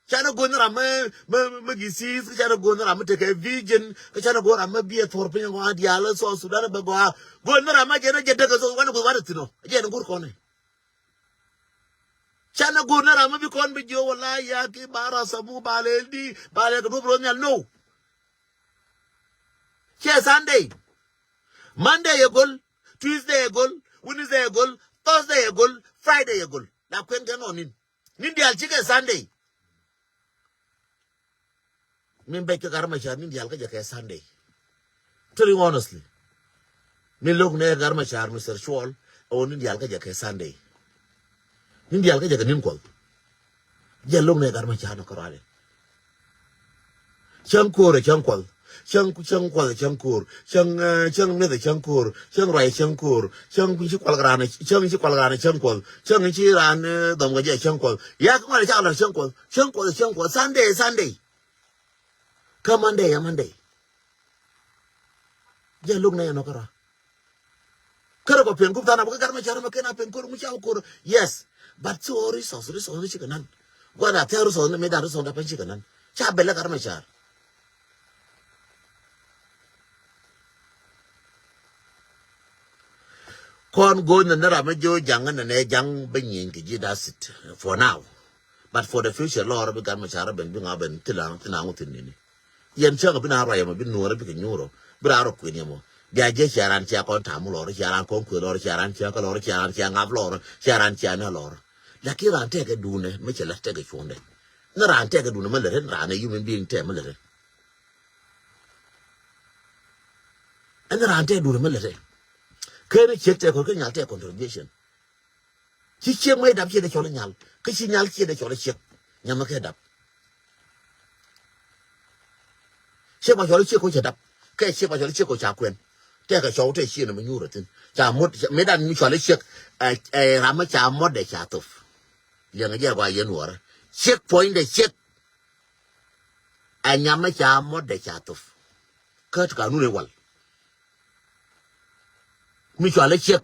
Canɛ go̱o̱r ni ram mi mi mi gi sis kä canɛ go̱o̱r ni ram mi tekɛ vision kä canɛ go̱o̱r ram mi biɛ thuɔr piny ŋɔa diaal South Sudan bɛ gɔaa. Go̱o̱r ni ram mi jɛn jɛ däk South Sudan go̱o̱r wat thi̱n ɔ jɛn go̱o̱r kɔn ni. Canɛ go̱o̱r ni ram mi bi kɔn bi jiö wala ya ki ba ra sabu ba lɛ di ba lɛ kɛ duɔp rɔ nhial no. Cɛ Sunday. Monday yɛ gol, Tuesday yɛ gol, Wednesday yɛ gol, Thursday yɛ gol, Friday yɛ gol. La kuɛn kɛ nɔ nin. Nin diaal cikɛ Sunday. Min bɛc kɛ Gat Macar nin diaal kä jɛ kɛ Sunday. Tell you honestly. Min lo̱k nɛ Gat Macar Mister Cuɔl ɛ wä nin diaal kä jɛ kɛ Sunday. Nin diaal kä jɛ kɛ nin kuɔth. Jɛ lo̱k nɛ Gat Macar nɔ kärɔalɛ. Cäŋ ko̱r ɛ cäŋ kuɔth. Cäŋ cäŋ kuɔth ɛ cäŋ ko̱r. Cäŋ cäŋ mi̱eth ɛ cäŋ ko̱r. Cäŋ ruac ɛ cäŋ ko̱r. Cäŋ ci kual kɛ raan ɛ cäŋ ci kual kɛ raan ɛ cäŋ kuɔth. Cäŋ ci raan dhɔm kɛ jɛ ɛ cäŋ kuɔth. Yak ŋuan ɛ cak lɔr cäŋ kuɔth. Cäŋ kuɔth ɛ cäŋ kuɔth. Sunday ɛ Sunday. Kä Monday ɛ Monday. Jɛ lo̱k nɛ yɛ nɔ kärɔa. Kärɛ kɔ pen gup than a bä kä Gat Macar mɛ ken a pen ko̱r ŋu ca wä ko̱r. Yes. But so resource resource ni cikɛ nan. Gua̱n a thɛr resource ni mi dan resource da pen cikɛ nan. Ca bɛl ɛ Gat Macar. Kɔn go̱o̱n ni ram mi jiö ja̱ŋ ni nɛ ja̱ŋ bä nyieny kɛ ji̱ dasit for now. But for the future lɔr bi Gat Macar ben bi ŋa ben thil a thil a ŋu thin nini. Yɛn cäŋ bi na ruac ɛmɔ bi nuɔrɛ bikɛ nyuurɔ bi raa rɔ kuën yɛmɔ. Bia jiɛ cia ran cia kɔn tam lɔr cia ran kɔn kuën lɔr cia ran cia kä lɔr cia ran cia ŋap lɔr cia ran cia nɛ lɔr. Lakin ran tɛkɛ duunɛ mi cɛ lät tɛkɛ cuɔ̱ndɛ. Ni ran tɛkɛ duunɛ mi lät ran ɛ human being tɛ mi lät. Ɛn ran tɛkɛ duunɛ mi lät. Ken ciek tɛkɛ kɔn ken nyal tɛkɛ contribution. Ci ciek mɛ dap ciet dee cɔl inyal kä ci nyal ciet dee cɔl iciek. Nyamɛ kɛ dap. Ciek ba cɔl iciek ko cɛ dap kɛ ciek ba cɔl iciek ko ca kuɛn. Tɛkɛ cɔw tɛ ciek ni mi nyuur thin ca mot mi dan mi cɔl iciek. Ɛ ram mi ca mot dee ca thop. Liɛŋ jɛ gɔaa yɛn wuɔrɛ ciek puɔ̱ny dee ciek. Ɛ nyamɛ ca mot dee ca thop. Kä ti ka nun iwal. Mi cɔal i̱ ciek.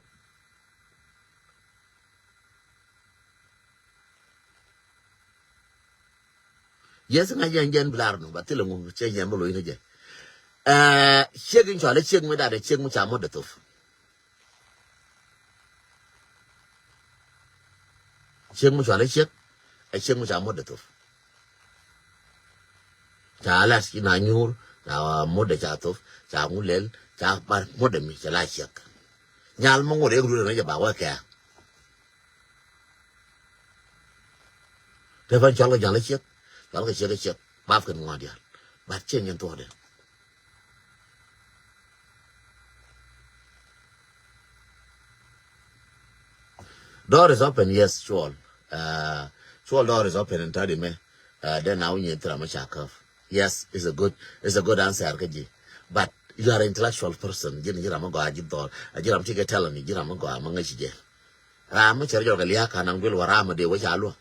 Yes, ŋa̱c yɛn jɛn bi lar nu, ba thilɛ ŋu cɛ yɛn bi lo̱c ni jɛ. Ɛɛ, ciek in cɔal i̱ ciek mi dat ɛ ciek mi ca muɔ̱t dɛ thop. Ciek mi cɔal i̱ ciek, ɛ ciek mi ca muɔ̱t dɛ thop. Ca lat ci na nyuur, ca muɔ̱t dɛ ca thop, ca ŋu lɛl, ca bar muɔ̱t dɛ mi cɛ la ciek. Nyal mi ŋuɔ̱t yɛ rut ɛn jɛ ba wä kɛɛ. Te pan cɔl kɛ ja̱l i̱ ciek, cɔl kɛ ciek i̱ ciek, bap kɛn ŋuɔ̱t diaal. But ciek nyɛn thuɔ̱kdɛ. Door is open, yes, Cuɔl. Uh, Cuɔl, door is open in thirty me. Uh, then now you tell me chakaf. Yes, it's a good, it's a good answer, kaji. But you are an intellectual person. Ji̱n ji̱ ram a gɔaa ji̱ dhɔr. A ji̱ ram ti kɛ tɛl ni ji̱ ram a gɔaa ma ŋäc jɛ. Ram mi cɛr jɔl kɛ lia̱a̱ kan naŋ duel wa ram a dee wä ca luɔ.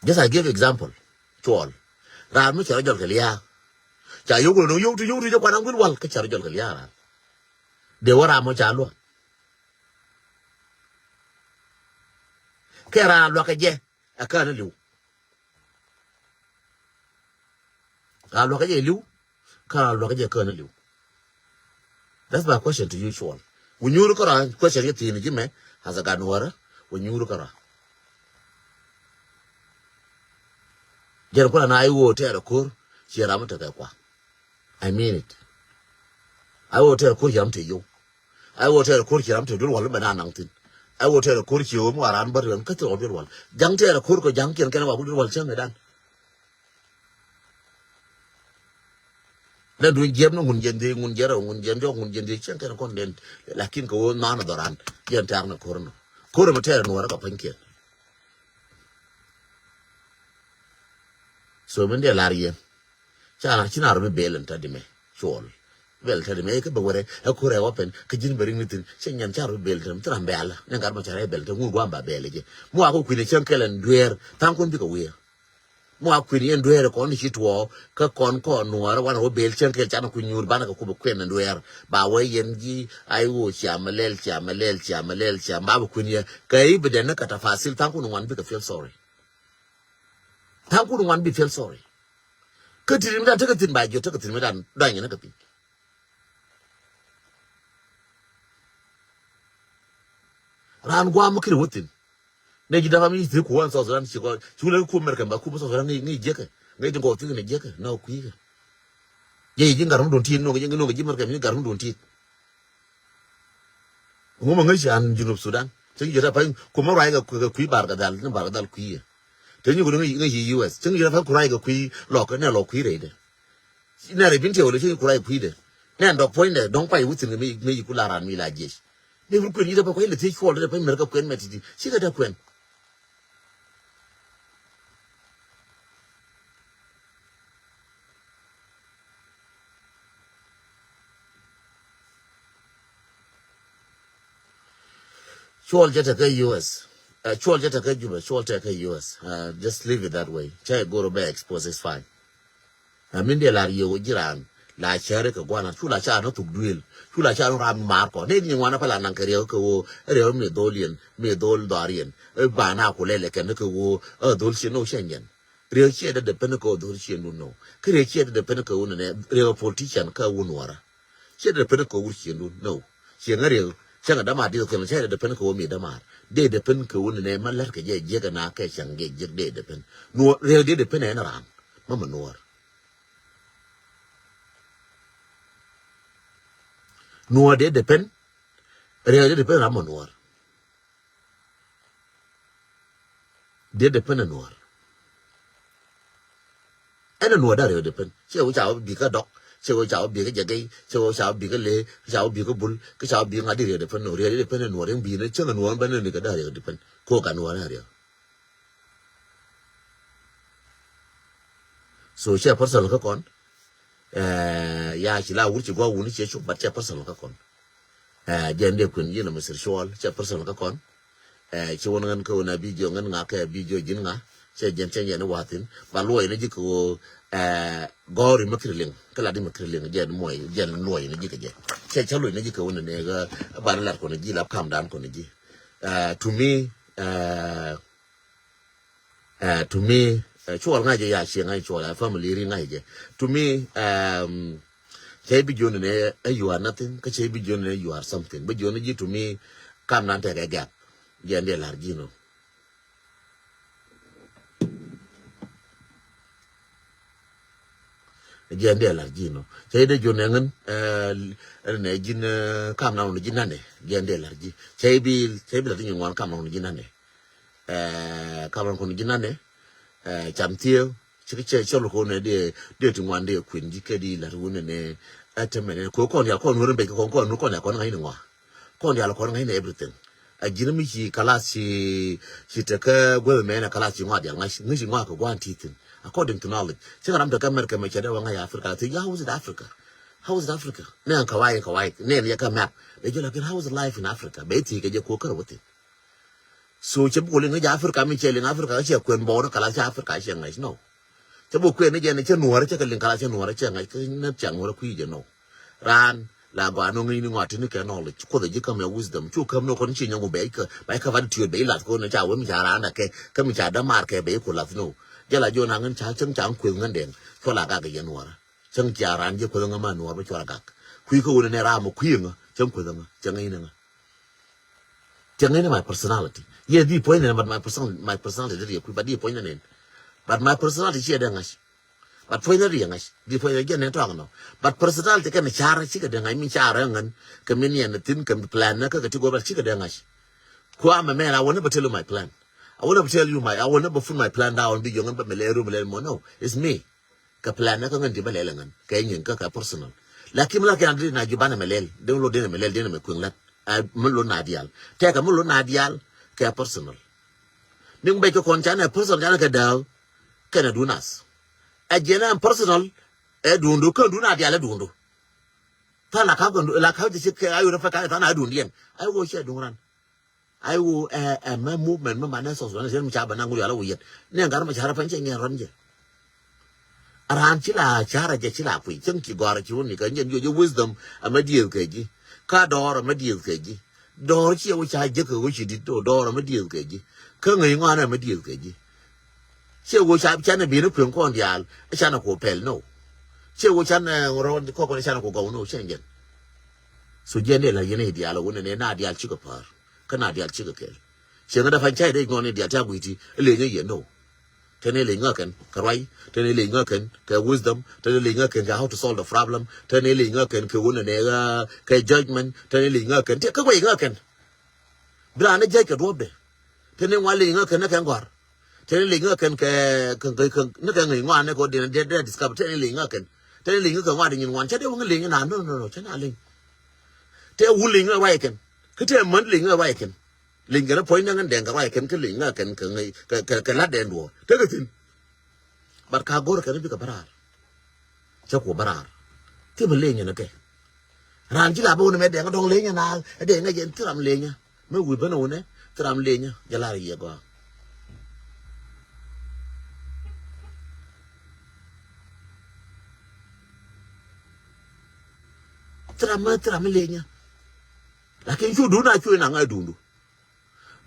Just I give example. Cuɔl. Ram mi cɛr jɔl kɛ lia̱a̱. Ca yio̱w kɛ lo̱no̱ yio̱w ti yio̱w ti jɛ kuan naŋ duel wal kä cɛr jɔl kɛ lia̱a̱ ram. Dee wä ram a ca luɔ. Kɛ raan luakä jɛ ɛ kään li̱w. Raan luakä jɛ li̱w. Kä raan luakä jɛ kään li̱w. That's my question to you, Cuɔl. Wä nyuuri kä raan question yɛ thi̱i̱n ji̱ mɛ as a gat nuɔrä. Wä nyuuri kä raan. Jɛn kuan na i̱ wä tɛɛr ɛ ko̱r. Ciɛ ram mi tekɛ kua. I mean it. Ai wä tɛɛr ko̱r ci ram te yio̱w. Ai wä tɛɛr ko̱r ci ram te duel wal mi bɛ na naŋ thi̱n. Ai wä tɛɛr ko̱r ci wä mi wa ran bä riɛn kä thil wä duel wal. Ja̱ŋ tɛɛr ko̱r kɛ ja̱ŋ kiɛn kɛn wa ku duel wal cäŋ kɛ dan. Lɛ duny jiɛp ni ŋun jiɛn dhie, ŋun jiɛn rɛw, ŋun jiɛn jɔk, ŋun jiɛn dhie cäŋ kɛn kɔn den. Lakin kɛ wä nɔn dhɔran jiɛn tɛɛr ni ko̱r nɔ. Ko̱r mi tɛɛr nuɔrä kɛ pa̱ny kiɛn. So min dee lar yɛn. Ca na ci na rɔ bi bel in ta di mɛ. Cuɔl. Bel ta di mɛ kä bɛ wɛrɛ ɛ kurɛ wä pɛn kä ji̱n bɛ riŋ ni thin cɛ nyɛn ca rɔ bi bel in ta mi thil ram bɛl ni gat ma ca rɛ bel in ta ŋun guam ba bel jɛ. Mu a ko kui̱n cɛn kɛl in dueer thaŋ kun bikɛ wiɛ. Mu a kui̱n yɛn dueer kɔn ni ci tuɔ kä kɔn kɔn nuɔr wan wä bel cɛn kɛl ca na ku nyuur banɛ kɛ ku bɛ kuɛn in dueer ba wä yɛn ji̱ ai wo cia mɛ lɛl cia mɛ lɛl cia mɛ lɛl cia mɛ ba bɛ kui̱n yɛ kɛ i̱ bi dɛn ni kɛ tafasil thaŋ kun ŋuan bikɛ feel sorry. Tha̱a̱ŋ kun ŋuan bi feel sorry. Kä ti̱ti̱ mi dan tekɛ thi̱n ba jiɔt tekɛ thi̱n mi dan dɔ̱ny ni kɛ piny. Raan guam mi kiri wä thi̱n. Ne ji̱ dapa mi thi̱n ku wan South Sudan ci kɔ cu lɛ ku America ba ku mi South Sudan ŋi̱i̱c jiäkɛ ŋi̱i̱c ti gɔw thi̱n ni jiäkɛ na kui̱kɛ. Jɛ ji̱ ŋa̱r mi duun ti̱i̱t no̱ŋ ji̱ no̱ŋ ji̱ America mi ŋa̱r mi duun ti̱i̱t. Ŋu ma ŋäc an Junub Sudan. Cäŋ ji̱ rɛp pa̱ny kumä ruac kɛ kui̱ Barkadhal ni Barkadhal kui̱ yɛ. Te nyi kuni ŋäc U S. Cäŋ ji̱ rɛp pa̱ny ku ruac kɛ kui̱ lɔk ni lɔk kui̱ rɛydɛ. Nɛ rɛy bin tiɛw lɛ cäŋ ji̱ ku ruac kui̱dɛ. Nɛ dɔk puɔ̱nydɛ dɔ̱ŋ pay within kɛ mi yi ku la ran mi la jiec. Ni wur kuɛn yi̱t rɛp pa̱ny kuɛn lɛ thiec kuɔl rɛp pa̱ny mɛr kɛ kuɛn mɛ ti̱ti̱ ci kɛ dee kuɛn. Cuɔl cɛ tekɛ U S. Uh, cuɔl cɛ tekɛ Juba, cuɔl tekɛ U S. Uh, just leave it that way. Cɛ goro bɛ expose is fine. Ɛ min dee lar yio̱w ji̱ raan la cäri kɛ gua̱na cu la ca ni thuk duëël cu la ca ni ram mi maar kɔ ni ni ŋuan apɛ la naŋ kɛ riɛw kɛ ɣöö riɛw mi dhol yɛn mi dhol dhɔar yɛn. Ɛ ba na ku lɛlɛ kɛn ni kɛ ɣöö ɛ dhol ciɛ ni wä cɛ nyɛn. Riɛw ciɛ dee depend kɛ ɣöö dhol ciɛ ni wä ni wä kä riɛw ciɛ dee depend kɛ ɣöö ni nɛ riɛw politician kä wun wara. Ciɛ dee depend kɛ wur ciëŋdun. No. Ciɛ ŋä riɛk cäŋ a dämaar dieth kɛn ciɛ dee depend kɛ wur mi dämaar. Dee depend kɛ wur ni nɛ ma lɛr kɛ jɛ jiäk ɛna kɛ cäŋ jɛ jiäk dee depend. Nuɔr riɛk dee depend ɛn raan. Ma ma nuɔr. Nuɔr dee depend. Riɛk dee depend raan ma nuɔr. Dee depend ɛ nuɔr. Ɛn ɛ nuɔr da riɛk depend. Ciɛ wä ca wä bikä dɔk. Ciɛ wä ca wä bikä jɛ gɛy. Ciɛ wä ca wä bikä lee. Ca wä bikä bul. Kä ca wä bikä ŋa̱t di riɛk depend nuɔr. Riɛk depend ɛ nuɔr in bi̱i̱n cäŋ ɛ nuɔr bä ni ni kɛ da riɛk depend. Ko ka nuɔr ɛ riɛk. So cɛ personal kä kɔn. Eh, ya ci la wur ci gua wuni cɛ cuk but cɛ personal kä kɔn. Eh, jɛ ndɛ kuen yinɛ Mister Cuɔl cɛ personal kä kɔn. Eh, ci wun ŋän kä wun a bi jiɔ ŋän ŋa kɛ bi jiɔ jin ŋa. Cɛ jɛn cɛ jɛn i̱ wa̱thi̱n ba luɔy ni ji̱ kɛ ɣöö, eh, gɔ̱r i̱ mäkiri liŋ kä lat i̱ mäkiri liŋ jɛn muɔy jɛn luɔy ni ji̱ kɛ jɛ. Cɛ cɛ luɔy ni ji̱ kɛ ɣöö ni nɛɛk, eh, ba ni lat kɔn ji̱ la pamdan kɔn ji̱. Eh, to me, eh, eh, to me, eh, cuɔl ŋa̱c jɛ ya ciɛ ŋa̱c cuɔl, eh, family ri ŋa̱c jɛ. To me, um, cɛ bi jiɔni ni, eh, you are nothing, kä cɛ bi jiɔni ni you are something. Bi jiɔni ji̱ to me, kamdan tekɛ gap. Jɛn diɛ lar ji̱ nɔ. Jiɛn dee lar ji̱ nɔ. Cɛ dee jiɔn nɛ ŋän, eh, nɛ ji̱n, eh, kam na wun ji̱ nanɛ. Jiɛn dee lar ji̱. Cɛ bi, cɛ bi lar ji̱ ŋuan kam na wun ji̱ nanɛ. Eh, kam na wun ji̱ nanɛ. Eh, cam thiee. Cik cɛ cɛ lukon nɛ dee, dee ti ŋuan dee kuin ji̱ kɛ di lar wun nɛ. Ɛ tɛmɛ nɛ. Ko kɔn ya kɔn wun bɛ kɔn kɔn kɔn ya kɔn ŋa̱ ni ŋuan. Kɔn dial kɔn ŋa̱cnɛ everything. A ji̱n mi ci kalas ci, ci tekä guäth mɛn a kalas ci ŋɔak dial ŋa̱c, ŋa̱c ci ŋɔak kɛ gua̱n ti thi̱n. According to knowledge. Cä ŋa̱ ram tekä America mɛ cɛ dee wä ŋa̱c Africa. Thi, how is it Africa? How is it Africa? Nɛ an kawaii, kawaii. Nɛ ni yɛ kä map. Dee jɛ lakin how is life in Africa? Bɛ thi kɛ jɛ kuɔ kär wä thi̱n. So cɛ buk liŋ jɛ Africa mi cɛ liŋ Africa cɛ kuɛn bɔɔr kalas cɛ Africa cɛ ŋa̱c. No. Cɛ buk kuɛn ni jɛ ni cɛ nuɔ̱ɔ̱rä cɛ kɛ liŋ kalas cɛ nuɔ̱ɔ̱rä cɛ ŋa̱c kɛ ni cɛ nuɔ̱ɔ̱rä kui̱ jɛ no. Raan la gɔaa ni ŋi̱i̱c ni ŋɔa tini kɛ knowledge. Kuoth a ji̱ käm ya wisdom. Cu käm ni kɔn ci nyɔŋ bɛ ikä, bɛ ikä attitude bɛ ilat kɔn ca wee mi ca raan da kɛ, kä mi ca dämaar kɛ bɛ iku lath ni. Jɛ la jiɔn a ŋän ca cäŋ ca kueth ŋän dɛŋ. Cuɔ la gak yɛn nuɔrä. Cäŋ ca raan jiɛ kueth ŋä ma nuɔr bä cuɔ la gak. Kui̱ kä wun ni ram kui̱ ŋä, cäŋ kueth ŋä, cäŋ i̱ ni ŋä. Cäŋ i̱ ni my personality. Yes, di puɔ̱ny ni, but my person-, my personality dee riɛ kui̱, but di puɔ̱ny ni. But my personality ciɛ dee ŋa̱c. But puɔ̱ny ni riɛ ŋa̱c. Di puɔ̱ny ni jɛ ni tɔŋ nɔ. But personality kɛn car cikɛ dee ŋa̱c, mi car ɛ ŋän. Kɛ mi niɛn thi̱n, kɛ mi plan ni kä kɛ ti go̱r, but cikɛ dee ŋa̱c. Kuamɛ mɛn, I will never tell you my plan. I will never tell you my, I will never put my plan down. Bi yɔŋ in bä mi lɛ rum lɛ mɔ. No, it's me. Kɛ plan ni kä ŋän ti bä lɛl ŋän kɛ nyin kä kɛ personal. Lakin mi la kɛ an di na ji̱ banɛ mɛ lɛl, den lo den mɛ lɛl, den mɛ kueŋ lat. A mi lo na dial tɛkɛ mi lo na dial kɛ personal. Mi ŋ bɛ kɛ kɔn canɛ personal canɛ kɛ dääk. Kɛnɛ dunas. A jiɛn an personal. Ɛ dundu kɛn dun a dial ɛ dundu. Than la kap kɛn la kap jɛ ci kɛ ayo rɛ fɛ ka than a dundiɛn. Ayo wä ciɛ duŋ ran. Ai wo ɛ, ɛ mɛ movement mɛ manɛ South Sudan, mi ca bɛ na ŋuri ala wo yɛt. Ni ŋar mɛ cara pɛn cɛ ŋɛn ran jɛ. Ran ci la cara jɛ ci la kui cɛŋ ci gɔr ci wuni kɛ jɛ, jɛ wisdom a mɛ dieth kɛ ji. Ka dɔr a mɛ dieth kɛ ji. Dɔr ci wo ca jɛ kɛ wo ci dit do dɔr a mɛ dieth kɛ ji. Kä ŋäc ŋɔn a mɛ dieth kɛ ji. Ciɛ wo ca canɛ bi̱n kueŋ kɔn diaal. Canɛ ku pɛl no. Ciɛ wo canɛ ŋɔrɔ kɔkɔn canɛ ku gɔw no cɛ jɛn. So jɛn dee la yɛn i̱ diaal wun ni na diaal cikɛ pa̱a̱r. Kä na diaal cikɛ kɛɛl. Ciɛ ŋä dee pa̱ny ca i̱ dee ŋɔn i̱ diaal ca gui̱ti i̱ lenyä yɛ no. Tɛn i̱ leny ŋä kɛn kɛ ruay. Tɛn i̱ leny ŋä kɛn kɛ wisdom. Tɛn i̱ leny ŋä kɛn kɛ how to solve the problem. Tɛn i̱ leny ŋä kɛn kɛ wun ni kɛ judgment. Tɛn i̱ leny ŋä kɛn ti kä guay ŋä kɛn. Bi raan ni judge kɛ duɔ̱pdɛ. Tɛn i̱ ŋuan leny ŋä kɛn ni kɛn gɔ̱a̱r. Tɛn i̱ leny ŋä kɛn kɛ, kɛ, kɛ, kɛ, ni kɛn ŋäc ŋuan ni kɛ wä diɛn, diɛn, diɛn discover. Tɛn i̱ leny ŋä kɛn. Tɛn i̱ leny ŋä kɛn ŋuan di nyin ŋuan. Cɛ dee wä ŋä leny na, no, no, no, cɛ na leny. Tɛ wun leny ŋä ruay kɛn. Kä tɛ män leny ŋä ruay kɛn. Leny kɛn puɔ̱ny ni ŋän dɛŋ kɛ ruay kɛn, kä leny ŋä kɛn kɛ ŋäc, kɛ, kɛ, kɛ la̱t dɛn duɔ̱ɔ̱r. Tekɛ thi̱n. But ka go̱r kɛn bikɛ bä raar. Cä ku bä raar. Thimɛ lenyä ni kɛ. Raan ci la bä wun mɛ dɛŋ dɔŋ lenyä na, dɛŋ ŋäc jɛn thiram lenyä. Mɛ wi̱i̱ bänä wunɛ, thiram lenyä, jɛ lar yɛ gɔaa. Thiram mɛ, thiram lenyä. Lakin cu dun a cu inaŋ a dundu.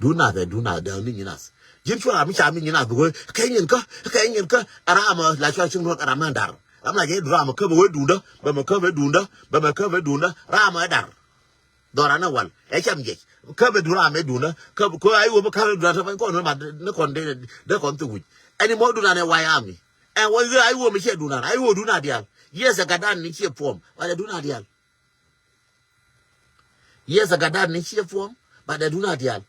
Duŋ nath ɛ duŋ nath dee ni nyin nath. Ji̱n cuɛ ram mi ca mi nyin nath bi wee kɛ nyin kä, kɛ nyin kä. Ram la cuɛ ciŋ luɔt ram mi dar. Ram la jɛ duŋ ram kä bɛ wee duŋdä, bɛ mɛ kä bɛ duŋdä, bɛ mɛ kä bɛ duŋdä. Ram ɛ dar. Dhɔran ɛ wal ɛ cam jɛc. Kä bɛ duŋ ram ɛ duŋdä. Kä bɛ kä ay wee mi kä bɛ duŋdä tɛ kɔn ma ni kɔn dee dee kɔn thik wi̱c. Ɛn imɔ duŋ ran ɛ way ami. Ɛ wä ay wee mi ciɛ duŋ ran ay wee duŋ nath diaal. Yes ɛ gatdan ni ciɛ puɔm. Wal ɛ duŋ nath diaal. Yes, ɛ gatdan ni ciɛ puɔm, but ɛ duŋ nath diaal.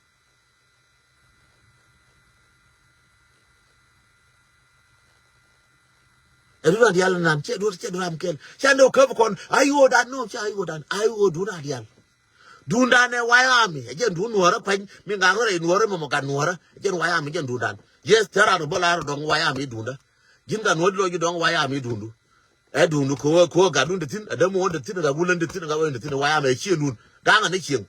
Ɛ duŋ nath diaal nan, ciɛ duŋ, ciɛ duŋ ram kɛl. Ciɛ ni wä käp kɔn, ay wee dan, no, ciɛ ay wee dan, ay wee duŋ nath diaal. Duŋdan ɛ way ami, ɛ jɛn duŋ nuɔrä pany, mi ŋaŋ rɛy nuɔrä mɔmɔ gat nuɔrä, ɛ jɛn way ami, jɛn duŋdan. Yes, tɛ ran bä lar dɔŋ way ami duŋdä. Ji̱n gat nuɔrä di lɔ ji̱ dɔŋ way ami duŋdu. Ɛ duŋdu kɛ wä, kɛ wä gatdun te thi̱n, ɛ dämuɔ̱ɔ̱n te thi̱n, ɛ gat wulän te thi̱n, ɛ gat wä te thi̱n, ɛ wayam ɛ cieŋdun. Gaŋɛ ni cieŋ.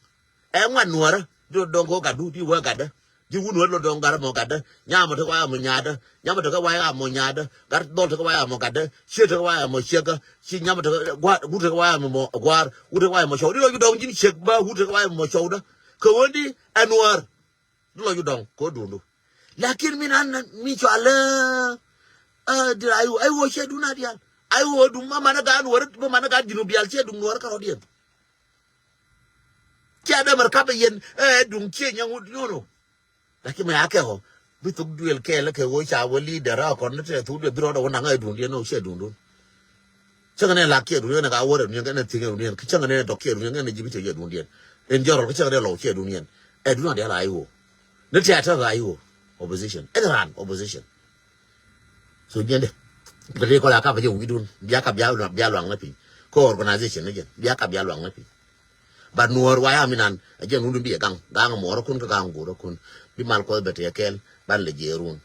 Ɛ ŋuan nuɔ̱ɔ̱rä, di dɔ̱ŋ kɛ wä gatdu, di wä gatdä. Ji̱ wun wä lɔ dɔ̱ŋ gat mɔ gatdä. Nyamɔ tekɛ wa mɔ nyaatdä. Nyamɔ tekɛ wa mɔ nyaatdä. Gat dhɔl tekɛ wa mɔ gatdä. Ciek tekɛ wa mɔ ciekkä. Ci nyamɔ tekɛ gua̱a̱r. Wut tekɛ wa mɔ gua̱a̱r. Wut tekɛ wa mɔ cɔw. Di lɔ ju dɔ̱ŋ ji̱n ciek ba wut tekɛ wa mɔ cɔwdä. Kɛ ɣöö di ɛ nuäär. Di lɔ ju dɔ̱ŋ kɛ ɣöö duundu. Lakin mi nan mi cɔalɛ. Di la ay ɣöö, ay ɣöö ciɛ duun a diaal. Ay ɣöö duun ma manɛ gaat nuäär, ma manɛ gaat ji̱n diaal ciɛ duun nuäär kärɔ̱diɛn. Ciɛ dee mɛr kapɛ yɛn ɛ duun ciɛ nyɛ ŋut nono. Lakin mɛ akɛ ɣɔ bi thuk duël kɛɛl kɛ ɣöö ca wä leader a kɔn ni tɛ thuk duël bi rɔɔdɛ wä naŋ ɛ duundiɛn ɣöö ciɛ duundun. Cäŋɛ nɛ lak ciɛ duundiɛn ka wä rɛ duundiɛn kɛ nɛ thiŋ ɛ duundiɛn. Cäŋɛ nɛ dɔk ciɛ duundiɛn kɛ nɛ ji̱ bi tɛ ciɛ duundiɛn. In general kɛ cäŋɛ nɛ lɔw ciɛ duundiɛn. Ɛ duundiɛn diaal a i̱ ɣöö ni tɛ tɛ a i̱ ɣöö opposition. Ɛn ran opposition. So jiɛn dɛ bɛ ri kɔla ka bɛ jɛ wi̱dun bia ka bia luaŋ ni piny. Kɛ organization ni jɛn bia ka bia luaŋ ni piny. But nuɔr wa ya mi nan a jɛn wundun bi ɛ gaŋ gaŋ muɔr kun kɛ gaŋ go̱r kun bi mal kɔth bɛ tɛ kɛl ban lɛ jɛ run.